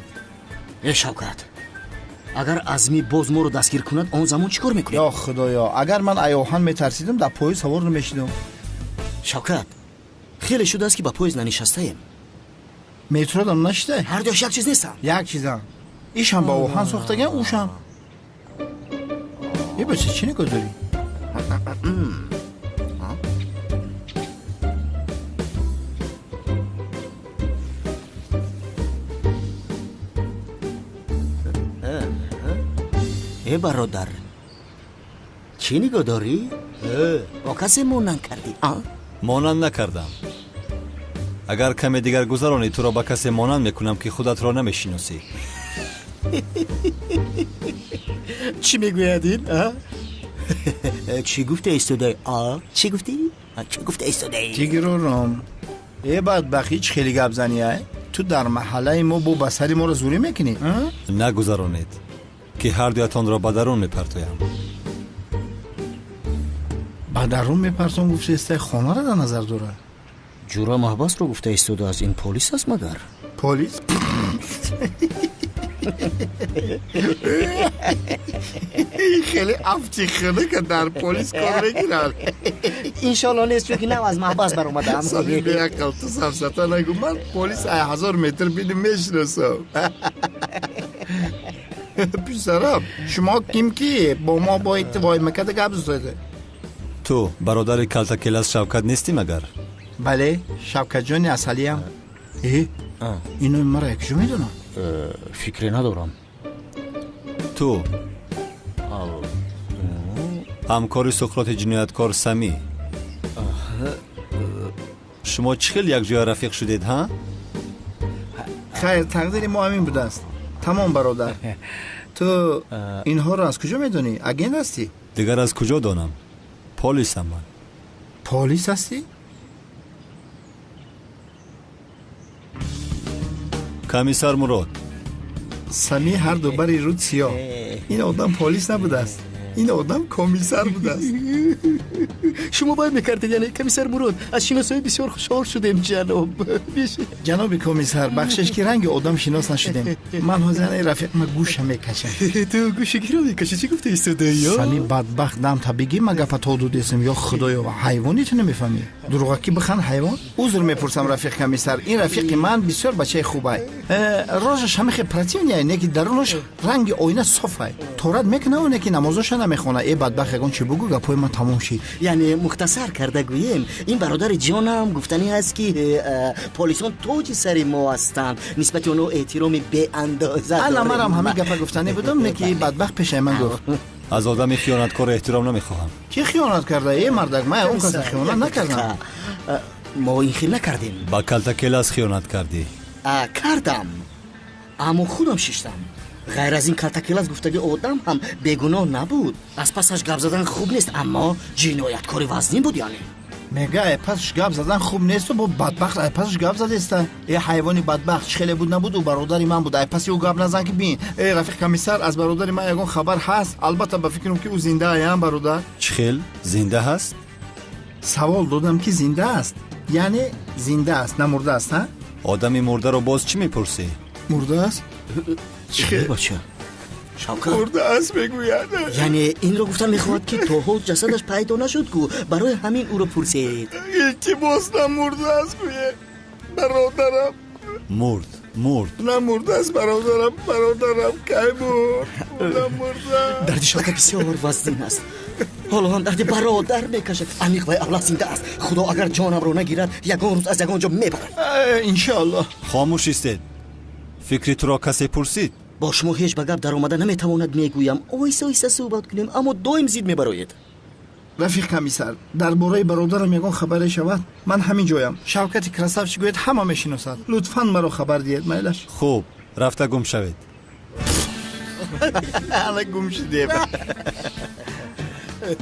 Э Шавкат, агар Азмӣ боз моро дастгир кунад, он замон чӣ кор мекунем? Ё худоё, агар ман аёҳан метарсидам, дар поезд савор намешидам. Шавкат, хеле шудааст, ки ба поезд нанишастаем. Метродам нашида? Ҳар дуяш як чиз нестам. Як чизам. Ишам ба оҳан сохтаган, ушам. Е бача, чӣ нигоҳ дорӣ? Э бародар, чӣ нигоҳ дорӣ? Бо касе монанд кардӣ, а? Монанд накардам. Агар каме дигар гузаронӣ, туро ба касе монанд мекунам, ки худатро намешиносӣ. Чӣ мегӯяд ин? Чӣ гуфта истодаи? Чӣ гуфтӣ? Чӣ гуфта истодаи? Тигрором, э бадбахт, ҳеҷ хеле гап занӣ, ай? Ту дар маҳаллаи мо бо ба сари моро зӯрӣ мекунӣ? Нагузаронед, ки ҳар дуятонро ба дарун мепартоям. Ба дарун мепартом гуфта истай, хонаро дар назар дорад. Ҷура маҳбасро гуфта истодааст. Ин полис аст магар? Полис? Хеле афти хунука дар полис кор мегирад. Иншолло нест, чунки нав аз маҳбас баромадаам. Сами беақл, ту сафсата нагӯ. Ман полис ай 1000 метр биним мешиносам. Писарам, шумо ким ки бо мо бояд воймакада гап задед? Ту бародари калтакелас Шавкат нестӣ магар? Бале, Шавкатҷони асалиям. Э, ино маро якҷо медонам? Фикре надорам. Ту ҳамкори Суқроти ҷинояткор Самӣ. Шумо чӣ хел якҷоя рафиқ шудед, ҳа? Хайр, тақдири мо ҳамин будааст. Тамом, бародар. Ту инҳоро аз куҷо медонӣ? Агент ҳастӣ? Дигар аз куҷо донам? Полисам ман. Полис ҳастӣ? Комиссар Мурод. Сами ҳар ду бари руд сиёҳ. Ин одам полис набудааст, ин одам комиссар будааст. Шумо бояд мекардед, яъне комиссар Мурод, аз шиносоӣ бисёр хушҳол шудем, ҷаноб. Ҷаноби комиссар, бахшиш ки ранги одам шинос нашудем. Ман ҳозир рафиқма гӯша мекашам. Ту гӯши киро мекашӣ? Чӣ гуфта истодаӣ? Сами бадбахт, дам та бигӣ ма гапа то дудесем. Ё худоё, ҳайвони ту намефаҳмӣ? Дурӯғакӣ бихан ҳайвон. Узр мепурсам, рафиқ комиссар, ин рафиқи ман бисёр бачаи хубай. Рожаш ҳамихе противный, не ки дарунаш ранги оина софай. Торат мекунаву не ки намозоша намехона. Э бадбахт, ягон чӣ бугӯ, гапҳои ман тамом шид. Яъне мухтасар карда гӯем, ин бародари ҷонам гуфтанӣ ҳаст, ки полисон тоҷи сари мо ҳастанд, нисбати онҳо эҳтироми беандоза. Ана манам ҳамин гапа гуфтанӣ будам, не ки бадбахт пешаи ман гуфт. Аз одами хиёнаткор эҳтиром намехоҳам. Кӣ хиёнат карда? Э мардак, ман он каса хиёнат накардам. Мо ин хел накардем. Ба калтакелас хиёнат кардӣ. Кардам, аммо худам шиштам. Ғайр аз ин калтакелас гуфтаги одам ҳам бегуноҳ набуд. Аз пасаш гап задан хуб нест, аммо ҷинояткори вазнин буд. Яъне мега ай пасаш гап задан хуб несту бо бадбахт ай пасаш гап задеста. Э ҳайвони бадбахт, чӣ хеле буд набуд, ӯ бародари ман буд. Ай паси ӯ гап назан ки бин. Э рафиқ комиссар, аз бародари ман ягон хабар ҳаст? Албатта ба фикрам ки ӯ зинда аям, бародар. Чӣ хел зинда ҳаст? Савол додам ки зинда аст, яъне зинда аст, намурда аст, ҳа? Одами мурдаро боз чӣ мепурсӣ? Мурда аст? Чӣ хел бача? Шавкат мурда аст мегӯяд. Яъне инро гуфтан мехоҳад, ки то ҳол ҷасадаш пайдо нашуд ку, барои ҳамин ӯро пурсед. Илтимос, намурда аст гӯе, бародарам. Мурд, мурд. Намурда аст, бародарам, бародарам кай мурд? Намурда. Дарди Шавкат бисёр вазнин аст. Ҳоло ҳам дарди бародар мекашад. Амиқ вай авлад зинда аст. Худо агар ҷонамро нагирад, ягон рӯз аз ягон ҷо мебарад. Иншоаллоҳ. Хомӯш истед. Фикри туро касе пурсид? Бо шумо ҳеҷ ба гап даромада наметавонад, мегӯям. Оҳиста оҳиста суҳбат кунем, аммо доим зид мебароед. Рафиқ комиссар, дар бораи бародарам ягон хабаре шавад, ман ҳамин ҷоям. Шавкати красавчик гӯяд, ҳама мешиносад. Лутфан маро хабар диҳед, майлаш. Хуб, рафта гум шавед. Ана гум шудем.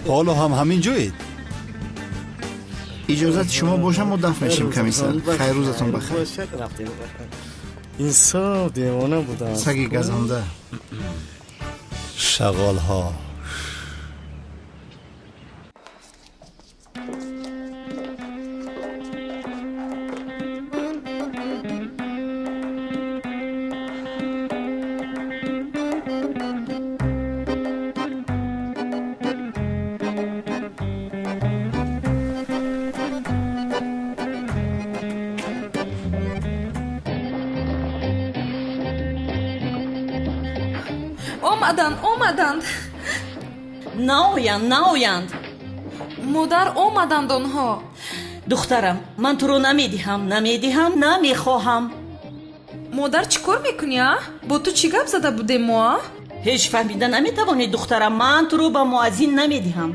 Ҳоло ҳам ҳамин ҷоед? Иҷозати шумо бошам, мо дафт мешем, комиссар. Хайр, рӯзатон бахайр. Инсоф, девона будам. Саги газанда. Шағолҳо. Омаданд, омаданд. Наоянд, наоянд. Модар, омаданд онҳо. Духтарам, ман туро намедиҳам, намедиҳам, намехоҳам. Модар, чӣ кор мекунӣ, а? Бо ту чӣ гап зада будем мо, а? Ҳеҷ фаҳмида наметавонӣ, духтарам, ман туро ба муаззин намедиҳам.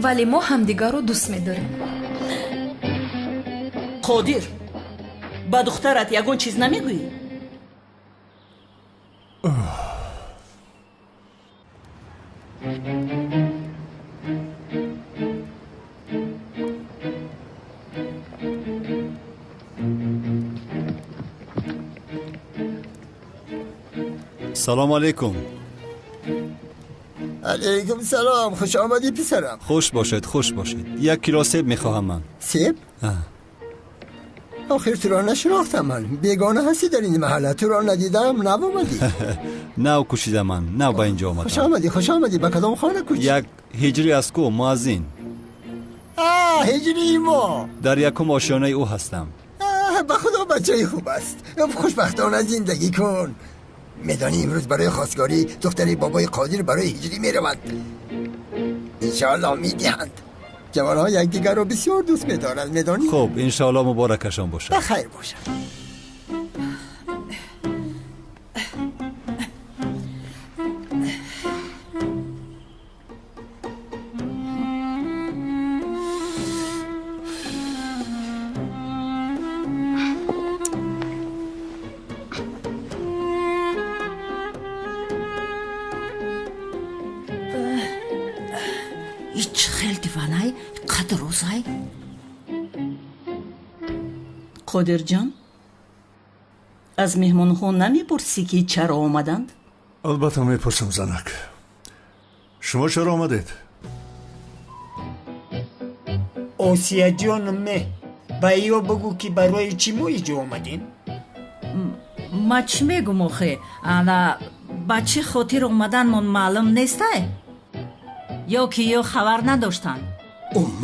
Вале мо ҳамдигарро дӯст медорем. Қодир, ба духтарат ягон чиз намегӯӣ? Салом алейкум. Алейкум салом, хуш омадӣ писарам. Хуш бошед, хуш бошед. 1 кило себ мехоҳам ман. Себ? Охир туро нашинохтам ман. Бегона ҳастӣ дар ин маҳалла. Туро надидам, нав омадӣ. Нав кӯчидам ман, нав ба инҷо омадам. Хуш омадӣ, хуш омадӣ. Ба кадом хона кӯчӣ? Як ҳиҷрӣ аз ку, муаззин. Ҳиҷрии мо. Дар якум ошёнаи ӯ ҳастам. Ба худо бачаи хуб аст. Хушбахтона зиндагӣ кун. Медонӣ имрӯз барои хостгорӣ духтари бобои Қодир барои ҳиҷрӣ мераванд. Иншоаллоҳ медиҳанд. Ҷавонҳо якдигарро бисёр дӯст медоранд, медонӣ? Хуб, иншоаллоҳ муборакашон бошад. Ба хайр бошад. Қодирҷон, аз меҳмонҳо намепурсӣ ки чаро омаданд? Албатта мепурсам, занак. Шумо чаро омадед? Осияҷон, ме ба ё бигӯ ки барои чӣ мо иҷо омадем? Ма чӣ мегум охе? Ана ба чӣ хотир омаданмон маълум нестай? Ё ки ё хабар надоштанд?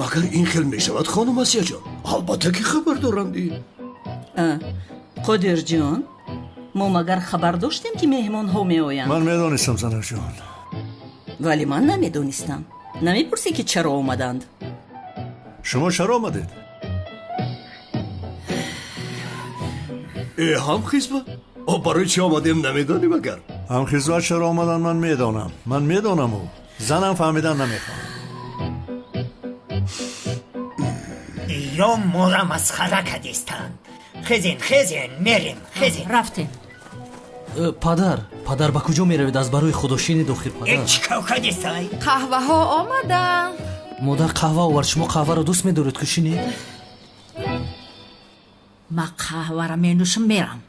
Магар ин хел мешавад, хонум Асияҷон? Албатта ки хабар доранд. Қодирҷон, мо магар хабар доштем ки меҳмонҳо меоянд? Ман медонистам, занакҷон. Вале ман намедонистам. Намепурсӣ ки чаро омаданд? Шумо чаро омадед? Ҳамхизба? Барои чӣ омадем намедонӣ магар? Ҳамхизба чаро омаданд ман медонам. Ман медонаму. Занам фаҳмидан намехоҳад. Ё мора масхара кардистанд. Хезен, хезен, мерем, хезен. Рафтем. Падар, падар ба куҷо меравед? Аз барои худо шинед охир, падар. Чӣ кор кардистай? Қаҳваҳо омаданд. Модар қаҳва овард. Шумо қаҳваро дӯст медоред ку шинед? Ма қаҳваро менӯшам, мерам.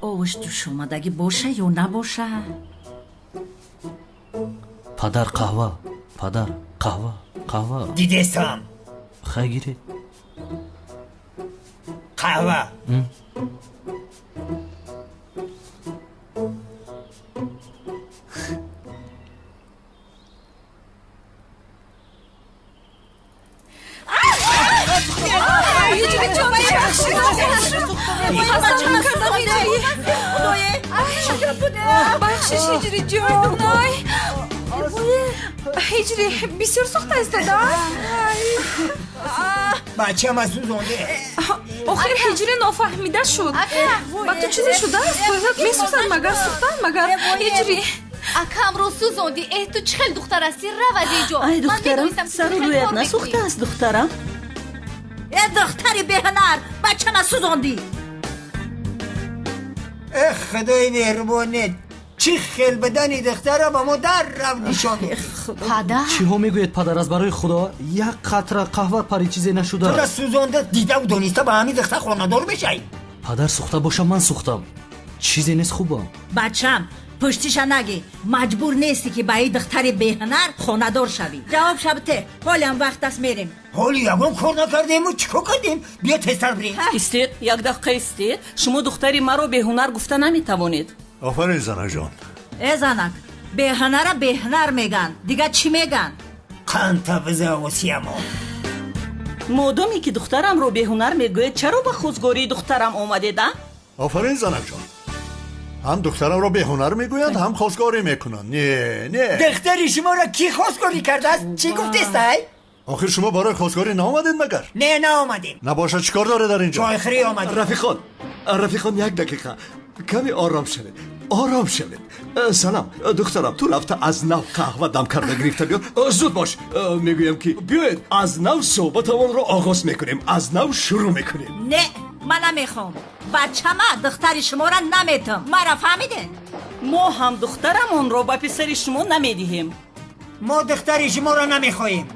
Овош ҷӯшомадагӣ боша ё набоша? Падар қаҳва, падар қаҳва, қаҳва. Дидесам. Хай гиред. Қаҳва. Бахшиш, ҳиҷриҷон. Ай, ҳиҷри бисёр сӯхта истода. Бачама сӯзонде. Охир ҳиҷри нофаҳмида шуд. Ба ту чизе шудааст? Месӯзад магар сӯхтан магар ҳиҷри? Акамро сӯзонди. Эҳ, ту чӣ хел духтар ҳастӣ? Рав аз ин ҷо. Ай духтарам, сару рӯят насӯхтааст, духтарам. Э духтари беҳунар, бачама сӯзондӣ. Эх, худои меҳрубонет, чӣ хел бидани духтара ба мо дар рав нишон. Падар, чиҳо мегӯед падар? Аз барои худо як қатра қаҳва пари чизе нашуда. Тура сӯзонда дидаву дониста ба ҳамин духтар хонадор мешавӣ? Падар сӯхта бошам, ман сӯхтам. Чизе нест, хубам. Бачам, пуштиша нагӣ. Маҷбур нестӣ ки ба ин духтари беҳунар хонадор шавӣ. Ҷавоб шабте, ҳолиам вақт аст, мерем. Ҳоли ягон кор накардему чӣ кор кардем? Биё тезтар бирем. Истед, як дақиқа истед. Шумо духтари маро беҳунар гуфта наметавонед. Офарин, занакҷон. Э занак, беҳунара беҳунар меган. Дига чӣ меган? Қанта биза осиямо. Модоме ки духтарамро беҳунар мегӯед, чаро ба хостгории духтарам омадед, а? Офарин, занакҷон. Ҳам духтарамро беҳунар мегӯянд, ҳам хостгорӣ мекунанд. Не, не. Духтари шуморо кӣ хостгорӣ кардааст? Чӣ гуфтестай? Охир шумо барои хостгорӣ наомадед магар? Не, наомадем. Набошад, чӣ кор доред дар ин ҷо? Чойхӯрӣ омадем. Рафиқон, рафиқон, як дақиқа. Каме ором шавед, ором шавед. Салом, духтарам, ту рафта аз нав қаҳва дам карда гирифта биё. Зуд бош. Мегӯям ки биёед аз нав суҳбатамонро оғоз мекунем, аз нав шурӯъ мекунем. Не, Ман намехоҳам. Бачама духтари шуморо наметам. Маро фаҳмидед? Мо ҳам духтарамонро ба писари шумо намедиҳем. Мо духтари шуморо намехоҳем.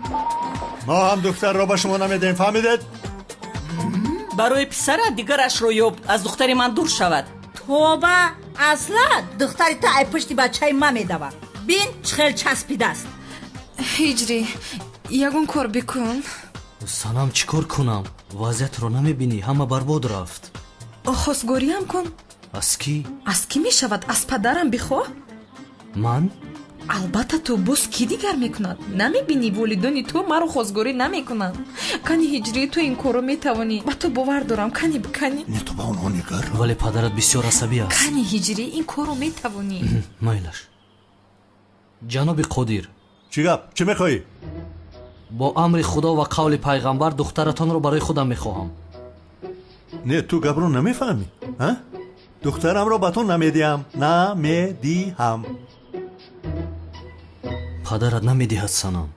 Мо ҳам духтарро ба шумо намедиҳем, фаҳмидед? Барои писара дигарашро ёб, аз духтари ман дур шавад. Тоба, асла духтари ту ай пушти бачаи ман медавад. Бин чӣ хел часпидааст. Ҳиҷрӣ, ягон кор бикун. Санам, чӣ кор кунам? Вазъиятро намебинӣ, ҳама барбод рафт. Хостгориам кун. Аз кӣ? Аз кӣ мешавад? Аз падарам бихоҳ. Ман? Албатта, ту боз кӣ дигар мекунад? Намебинӣ, волидони ту маро хостгорӣ намекунанд. Кани ҳиҷрӣ, ту ин корро метавонӣ. Ба ту бовар дорам. Кани бикани. Не, ту ба онҳо нигар. Вале падарат бисёр асабӣ аст. Кани ҳиҷрӣ, ин корро метавонӣ. Майлаш. Ҷаноби Қодир. Чӣ гап? Чӣ мехоҳӣ? Бо амри Худо ва қавли пайғамбар духтаратонро барои худам мехоҳам. Не, ту гапро намефаҳмӣ, а? Духтарамро ба ту намедиҳам. Намедиҳам. Падарат намедиҳад, Санам.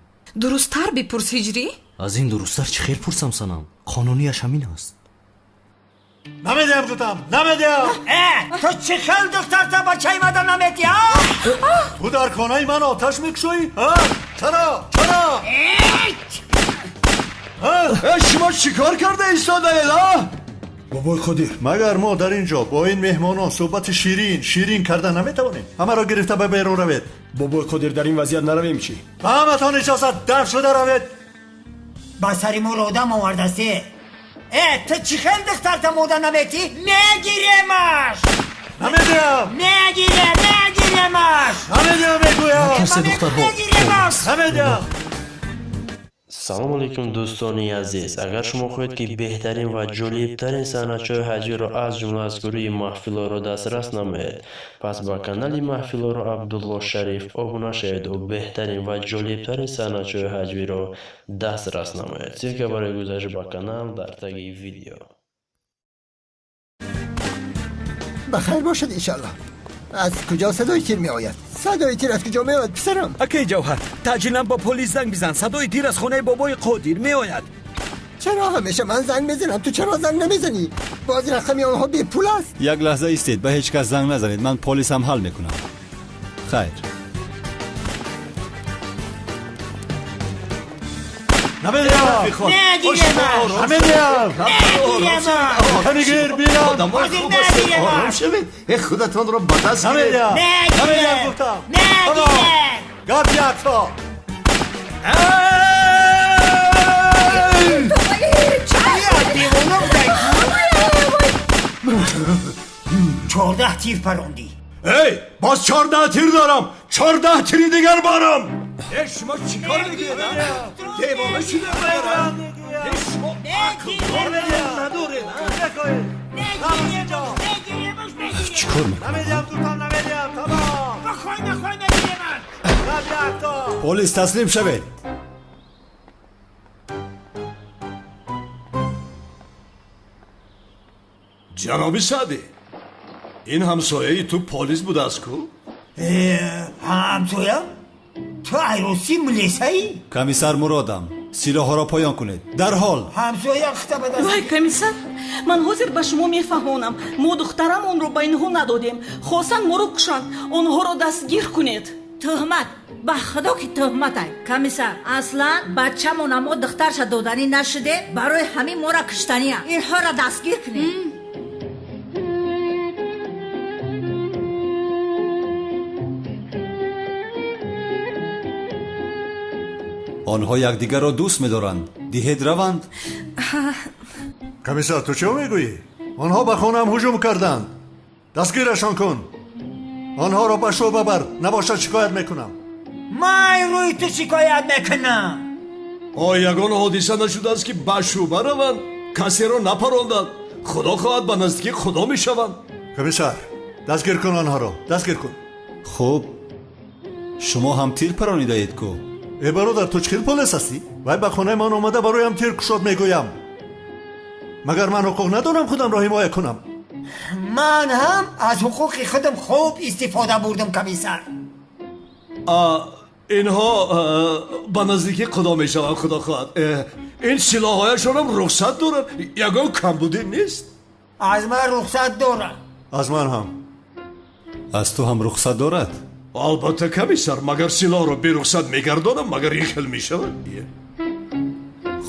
Дурусттар бипурс, ҳиҷрӣ. Аз ин дурусттар чӣ хел пурсам, Санам? Қонунияш ҳамин аст. Намедиҳам, гуфтам, намедиҳам. Ту чӣ хел духтарта бачаи мада намедиҳӣ? Ту дар хонаи ман оташ мекушоӣ? Чаро? Чаро? Шумо чӣ кор карда истодаед, а? Бобои Қодир, магар мо дар ин ҷо бо ин меҳмонон суҳбати ширин ширин карда наметавонем? Ҳамаро гирифта ба берун равед. Бобои Қодир, дар ин вазъият наравем чӣ? Ба ҳаматон иҷозат, дар шуда равед. Ба сари мо одам овардаст. Ту чӣ хел духтарта мода наметӣ? Мегиремаш! Намедиҳам! Мегирем, мегиремаш! Намедиҳам, мегӯям! Натарсе, духтарҳо. Мегиремаш! Намедиҳам! Салом алейкум, дӯстони азиз. Агар шумо хоҳед, ки беҳтарин ва ҷолибтарин саҳначаҳои ҳаҷвиро аз ҷумла аз гурӯҳи Маҳфилоро дастрас намоед, пас ба канали Маҳфилоро Абдулло Шариф обуна шавед ва беҳтарин ва ҷолибтарин саҳначаҳои ҳаҷвиро дастрас намоед. Ссилка барои гузашт ба канал дар таги видео. Ба хайр бошад, иншаллоҳ. Аз куҷо садои тир меояд? Садои тир аз куҷо меояд, писарам? Акай Ҷавҳар, таъҷилан ба полис занг бизан. Садои тир аз хонаи бобои Қодир меояд. Чаро ҳамеша ман занг мезанам, ту чаро занг намезанӣ? Боз рақами онҳо бепул аст. Як лаҳза истед, ба ҳеҷ кас занг назанед, ман полисам ҳал мекунам. Хайр. Намедиҳам! Намедиҳам! Ҳамигир, бирам! Ором шавед, худатонро ба даст гиред. Намедиҳам, гуфтам! Гап якто! Девона будай! 14 тир парондӣ. Эй, боз 14 тир дорам! 14 тири дигар барам! Шумо чӣ кор мекунед? Девона шуда барам! Шумо ақл надоред! Чӣ кор мекунам? Полис, таслим шавед. Ҷаноби Саъдӣ, ин ҳамсояи ту полис будааст ку? Ҳамсоя? Ту айрӯсӣ милисаӣ? Комиссар Муродам, силоҳҳоро поён кунед дарҳол. Ҳамсоя хита ба даст. Вай, комиссар, ман ҳозир ба шумо мефаҳмонам. Мо духтарамонро ба инҳо надодем. Хостанд моро кушанд. Онҳоро дастгир кунед. Тӯҳмат, ба худо ки тӯҳматай. Комиссар, аслан бачамона мо духтарша доданӣ нашудем, барои ҳамин моро куштания. Инҳоро дастгир кунед. Онҳо якдигарро дӯст медоранд. Диҳед раванд. Комиссар, ту чӣ мегӯӣ? Онҳо ба хонаам ҳуҷум карданд. Дастгирашон кун. Онҳоро ба шӯъба бар, набошад шикоят мекунам. Ман рӯи ту шикоят мекунам. О, ягон ҳодиса нашудааст, ки ба шӯъба раванд? Касеро напаронданд. Худо хоҳад, ба наздикии Худо мешаванд. Комиссар, дастгир кун онҳоро, дастгир кун. Хуб, шумо ҳам тир паронидаед ку? Э бародар, ту чӣ хел полис ҳастӣ? Вай ба хонаи ман омада бароям тир кушод мегӯям. Магар ман ҳуқуқ надорам худамро ҳимоя кунам? Ман ҳам аз ҳуқуқи худам хуб истифода бурдам, комиссар. Инҳо ба наздикии Худо мешаванд, Худо хоҳад. Ин силоҳҳояшонам рухсат доранд, ягон камбудӣ нест. Аз ман рухсат дорад. Аз ман ҳам. Аз ту ҳам рухсат дорад? Албатта, комиссар, магар силоҳро берухсат мегардонам, магар ин хел мешавад?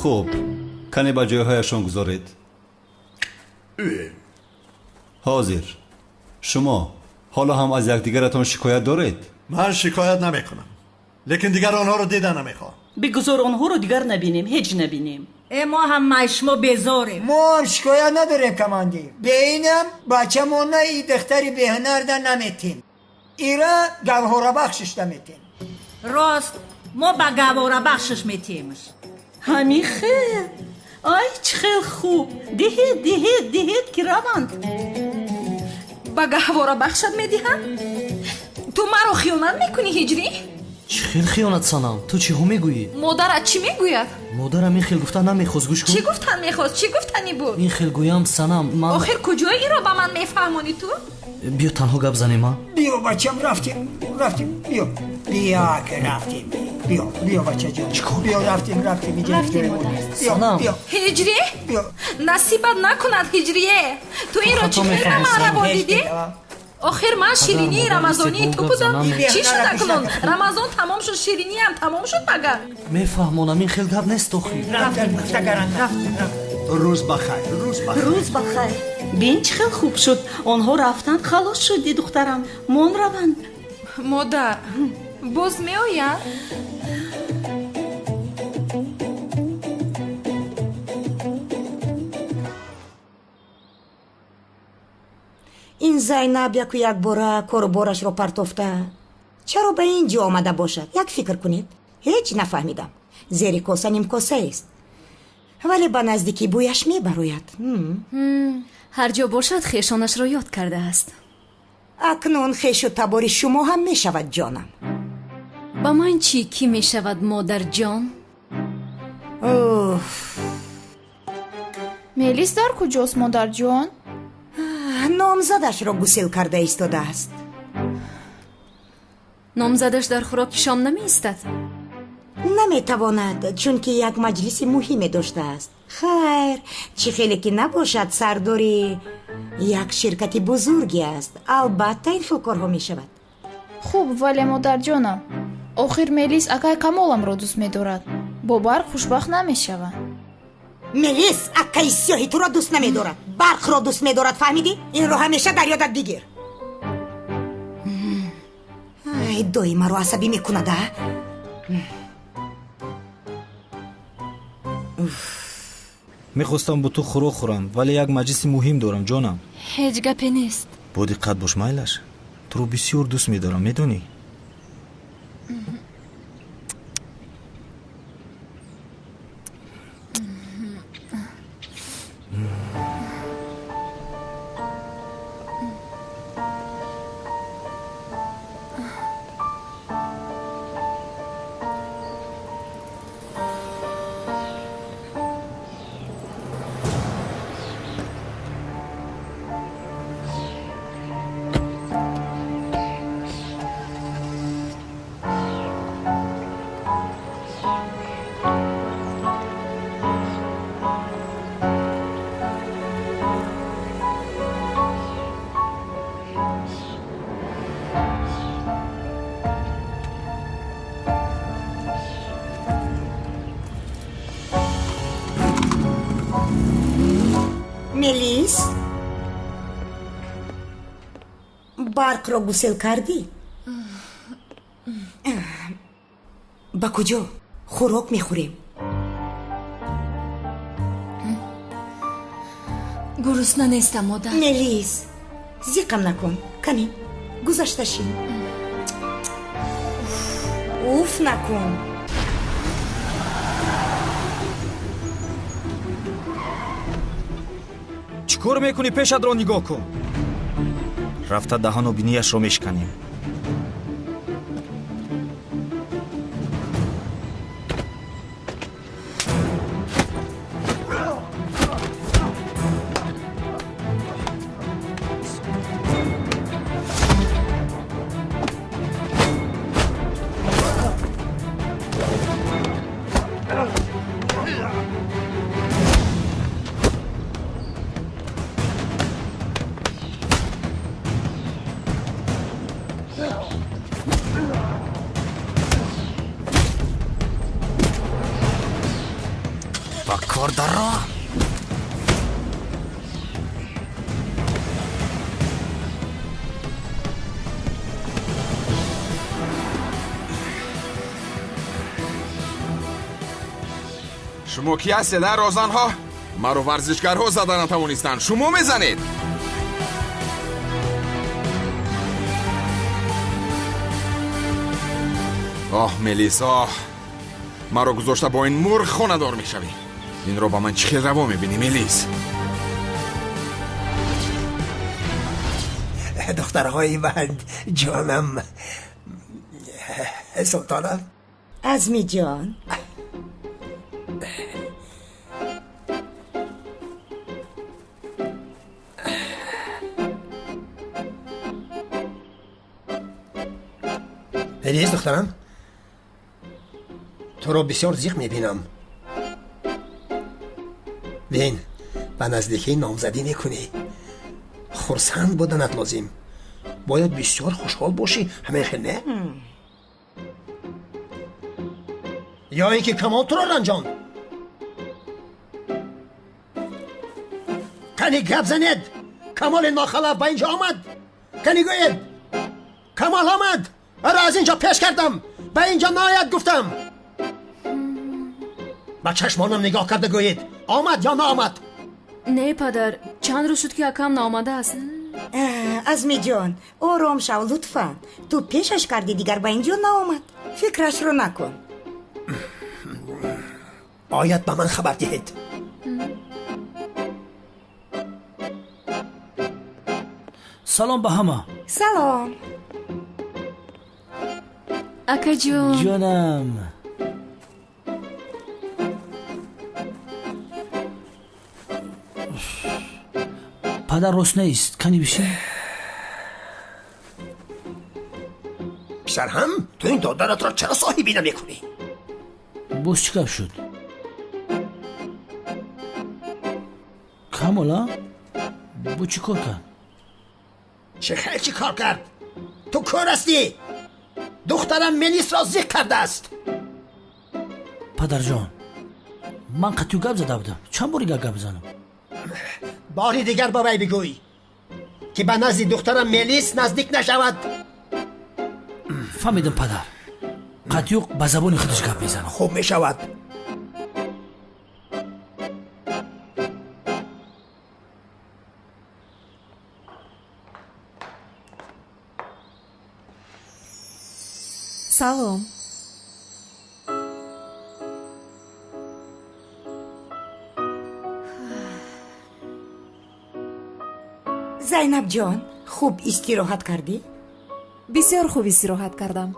Хуб, кане ба ҷойҳояшон гузоред. Ҳозир шумо ҳоло ҳам аз якдигаратон шикоят доред? Ман шикоят намекунам, лекин дигар онҳоро дида намехоҳам. Бигузор онҳоро дигар набинем, ҳеҷ набинем. Э, мо ҳам аз шумо безорем. Мо ҳам шикоят надорем, командир. Бе инам бачамона и духтари беҳунарда наметем. Ира гавҳорабахшиш наметем. Рост, мо ба гавҳорабахшиш метемш. Ҳамин хел. Ай, чӣ хел хуб. Диҳед, диҳед, диҳед, ки раванд. Ба гаҳворабахшат медиҳам? Ту маро хиёнат мекунӣ, Ҳиҷрӣ? Чӣ хел хиёнат, Санам? Ту чиҳо мегӯӣ? Модарат чӣ мегӯяд? Модарам ин хел гуфтан намехост, гӯш кун. Чӣ гуфтан мехост? Чӣ гуфтанӣ буд? Ин хел гӯям, Санам, ман охир куҷои инро ба ман мефаҳмонӣ ту? Биё танҳо гап занем, а? Биё, бачам, рафтем, рафтем, биё. Биё, ки рафтем. Биё, биё, бачаҷон. Биё, рафтем, рафтем, инҷа Санам. Ҳиҷрӣ? Насибат накунад, Ҳиҷрие. Ту инро чӣ хел ба ман раво дидӣ? Охир ман ширинии рамазонии ту будам. Чӣ шуд акнун? Рамазон тамом шуд, шириниам тамом шуд магар? Мефаҳмонам, ин хел гап нест охир. Рӯз бахайр, рӯз бахайр. Рӯз бахайр. Бин, чӣ хел хуб шуд. Онҳо рафтанд, халос шуди, духтарам. Мон раванд. Модар, боз меояд? Ин Зайнаб яку якбора кору борашро партофта чаро ба ин ҷо омада бошад? Як фикр кунед. Ҳеҷ нафаҳмидам. Зери коса нимкосаест, вале ба наздикӣ бӯяш мебарояд. Ҳар ҷо бошад, хешонашро ёд кардааст. Акнун хешу табори шумо ҳам мешавад, ҷонам. Ба ман чӣ кӣ мешавад, модарҷон? Мелис дар куҷост, модарҷон? Номзадашро гусел карда истодааст. Номзадаш дар хӯроки шом намеистад? Наметавонад, чунки як маҷлиси муҳиме доштааст. Хайр, чӣ хеле ки набошад, сардори як ширкати бузурге аст. Албатта, ин хел корҳо мешавад. Хуб, вале модарҷонам, охир Мелис акай Камоламро дӯст медорад. Бо Барқ хушбахт намешавад. Мелис акаи сиёҳи туро дӯст намедорад, Барқро дӯст медорад, фаҳмидӣ? Инро ҳамеша дар ёдат бигир. Ай, дои маро асабӣ мекунад, а? Мехостам бо ту хӯрок хӯрам, вале як маҷлиси муҳим дорам, ҷонам. Ҳеҷ гапе нест. Бо диққат бош, майлаш. Туро бисёр дӯст медорам, медонӣ? Мелис, Барқро гусел кардӣ? Ба куҷо? Хӯрок мехӯрем. Гурусна нестам, модар. Мелис, зиқам накун. Кани, гузашта шин. Уф накун. Чӣ кор мекунӣ? Пешатро нигоҳ кун. Рафта даҳану бинияшро мешиканем. Кор дар роҳ. Шумо кӣ ҳастед, а, розанҳо? Маро варзишгарҳо зада натавонистанд, шумо мезанед. Оҳ, Мелис, оҳ, маро гузошта бо ин мурғ хонадор мешавӣ. Инро ба ман чӣ хел раво мебинӣ, Мелис? Духтарҳои ман, ҷонам, султонам. Азмиҷон. Мелис, духтарам, туро бисёр зиқ мебинам. Бин, ба наздикӣ номзадӣ мекунӣ. Хурсанд буданат лозим. Бояд бисёр хушҳол бошӣ, ҳамин хел не? Ё ин ки Камол туро ранҷонд? Кани гап занед! Камоли нохалаф ба инҷо омад! Кани гӯед! Камол омад! Ара аз инҷо пеш кардам! Ба инҷо наояд гуфтам! Ба чашмонам нигоҳ карда гӯед, омад ё наомад? Не, падар, чанд рӯз шуд, ки акам наомадааст. Азмиҷон, ором шав, лутфан. Ту пешаш кардӣ, дигар ба инҷо наомад. Фикрашро накун. Ояд, ба ман хабар диҳед. Салом ба ҳама. Салом. Акаҷон. Ҷонам. Падар рост нест, кани бишин. Писарҳам, ту ин додаратро чаро соҳибӣ намекунӣ? Боз чӣ гап шуд? Камола бо чӣ кор кард? Чӣ хел чӣ кор кард? Ту кӯр ҳастӣ? Духтарам Мелисро зиқ кардааст. Падарҷон, ман қатъю гап зада будам. Чанд бори гап бизанам? Бори дигар ба вай бигӯй, ки ба назди духтарам Мелис наздик нашавад. Фаҳмидам, падар. Қатъю ба забони худаш гап мезанам. Хуб мешавад. Салом. Зайнабҷон, хуб истироҳат кардӣ? Бисёр хуб истироҳат кардам.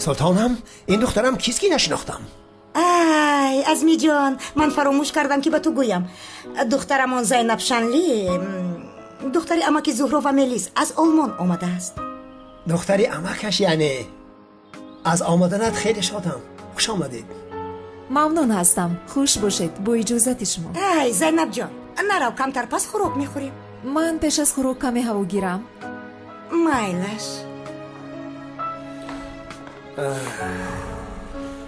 Султонам, ин духтарам кист, ки нашинохтам? Ай, Азмиҷон, ман фаромӯш кардам, ки ба ту гӯям. Духтарамон Зайнаб Шанли, духтари амаки Зуҳро ва Мелис, аз Олмон омадааст. Духтари амакаш яъне? Аз омаданат хеле шодам. Хуш омадед. Мамнун ҳастам. Хуш бошед. Бо иҷозати шумо. Ай, Зайнабҷон, нарав, камтар пас хӯрок мехӯрем. Ман пеш аз хӯрок каме ҳаво гирам. Майлаш.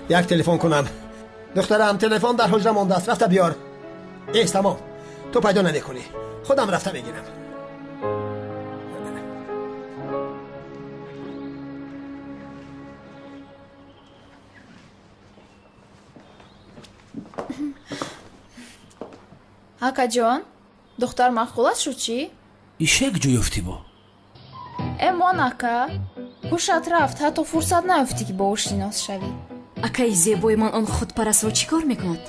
Як телефон кунам. Духтарам, телефон дар ҳуҷра мондааст, рафта биёр. Эс, тамом, ту пайдо намекунӣ, худам рафта мегирам. Акаҷон, духтар маъқул аст шуд чӣ? Ишак ҷо ёфтӣ бо? Э, мон, ака, ҳушат рафт, ҳатто фурсат наёфтӣ, ки бо ӯ шинос шавӣ. Акаи зебои ман он худпарастро чӣ кор мекунад?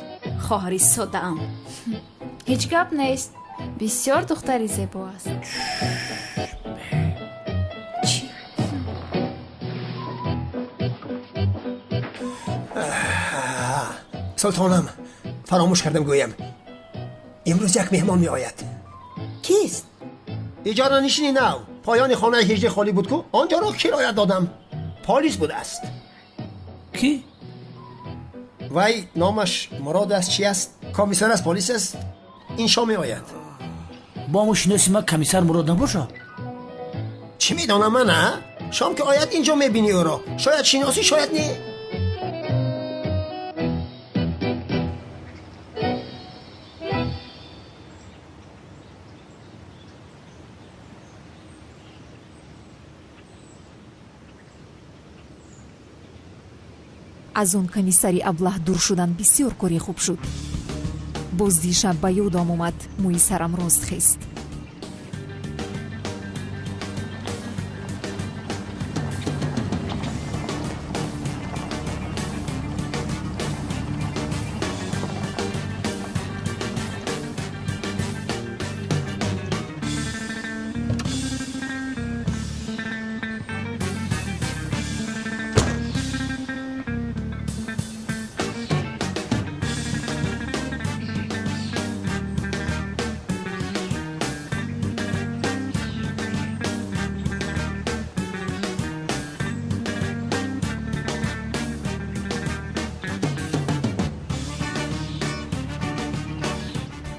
Хоҳари соддаам. Ҳеҷ гап нест, бисёр духтари зебо аст. Чӣ? Султонам, фаромӯш кардам гӯям, имрӯз як меҳмон меояд. Кист? Иҷоранишини нав. Поёни хонаи ҳиҷри холӣ буд ку, он ҷоро кироя додам. Полис будааст. Кӣ? Вай номаш Мурод аст, чи аст, комиссар аз полис аст. Ин шом меояд. Бо ҳамон шиноси ман комиссар Мурод набошад? Чӣ медонам ман, а? Шом ки ояд, инҷо мебинӣ ӯро. Шояд шиносӣ, шояд не. Аз он комиссари аблаҳ дур шудан бисёр кори хуб шуд. Боз дишаб ба ёдам омад, мӯи сарам рост хест.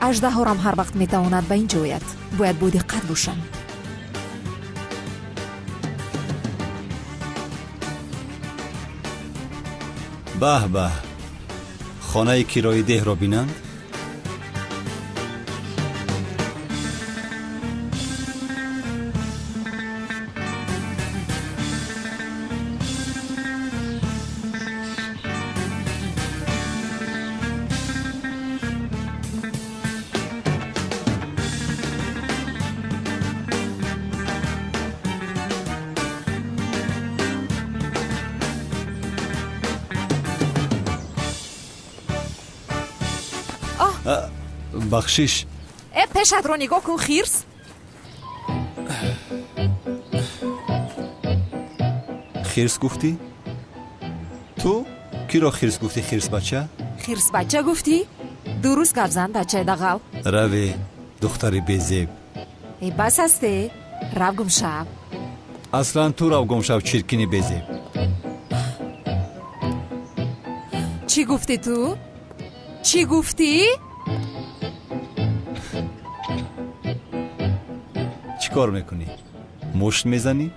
Аждаҳорам ҳар вақт метавонад ба ин ҷо ояд. Бояд бодиққат бошам. Баҳ баҳ, хонаи кирои деҳро бинанд. Бахшиш. Э, пешатро нигоҳ кун, хирс. Хирс гуфтӣ? Ту киро хирс гуфтӣ, хирсбача? Хирсбача гуфтӣ? Дуруст гап зан, бачаи дағал. Раве, духтари безеб. Э, бас асте, рав гумшав. Аслан ту рав гумшав, чиркини безеб. Чӣ гуфтӣ ту? Чӣ гуфтӣ? Чӣ кор мекунӣ? Мушт мезанӣ?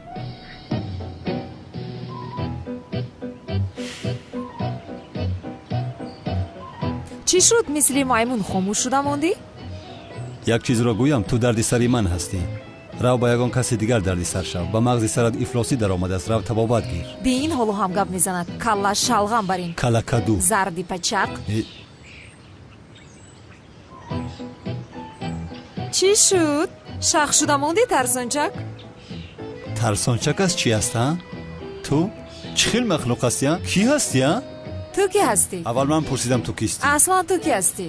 Чӣ шуд, мисли маймун хомӯш шуда мондӣ? Як чизро гӯям, ту дарди сари ман ҳастӣ. Рав ба ягон каси дигар дарди сар шав. Ба мағзи сарат ифлосӣ даромадааст, рав табобат гир. Би ин ҳоло ҳам гап мезанад. Калла шалғам барин. Калакаду. Зарди пачақ. Чӣ шуд? Шах шуда мондӣ, тарсончак? Тарсончак аз чӣ аст, а? Ту чӣ хел махлуқ ҳастӣ, а? Кӣ ҳастӣ, а? Ту кӣ ҳастӣ? Аввал ман пурсидам, ту кистӣ? Аслан ту кӣ ҳастӣ?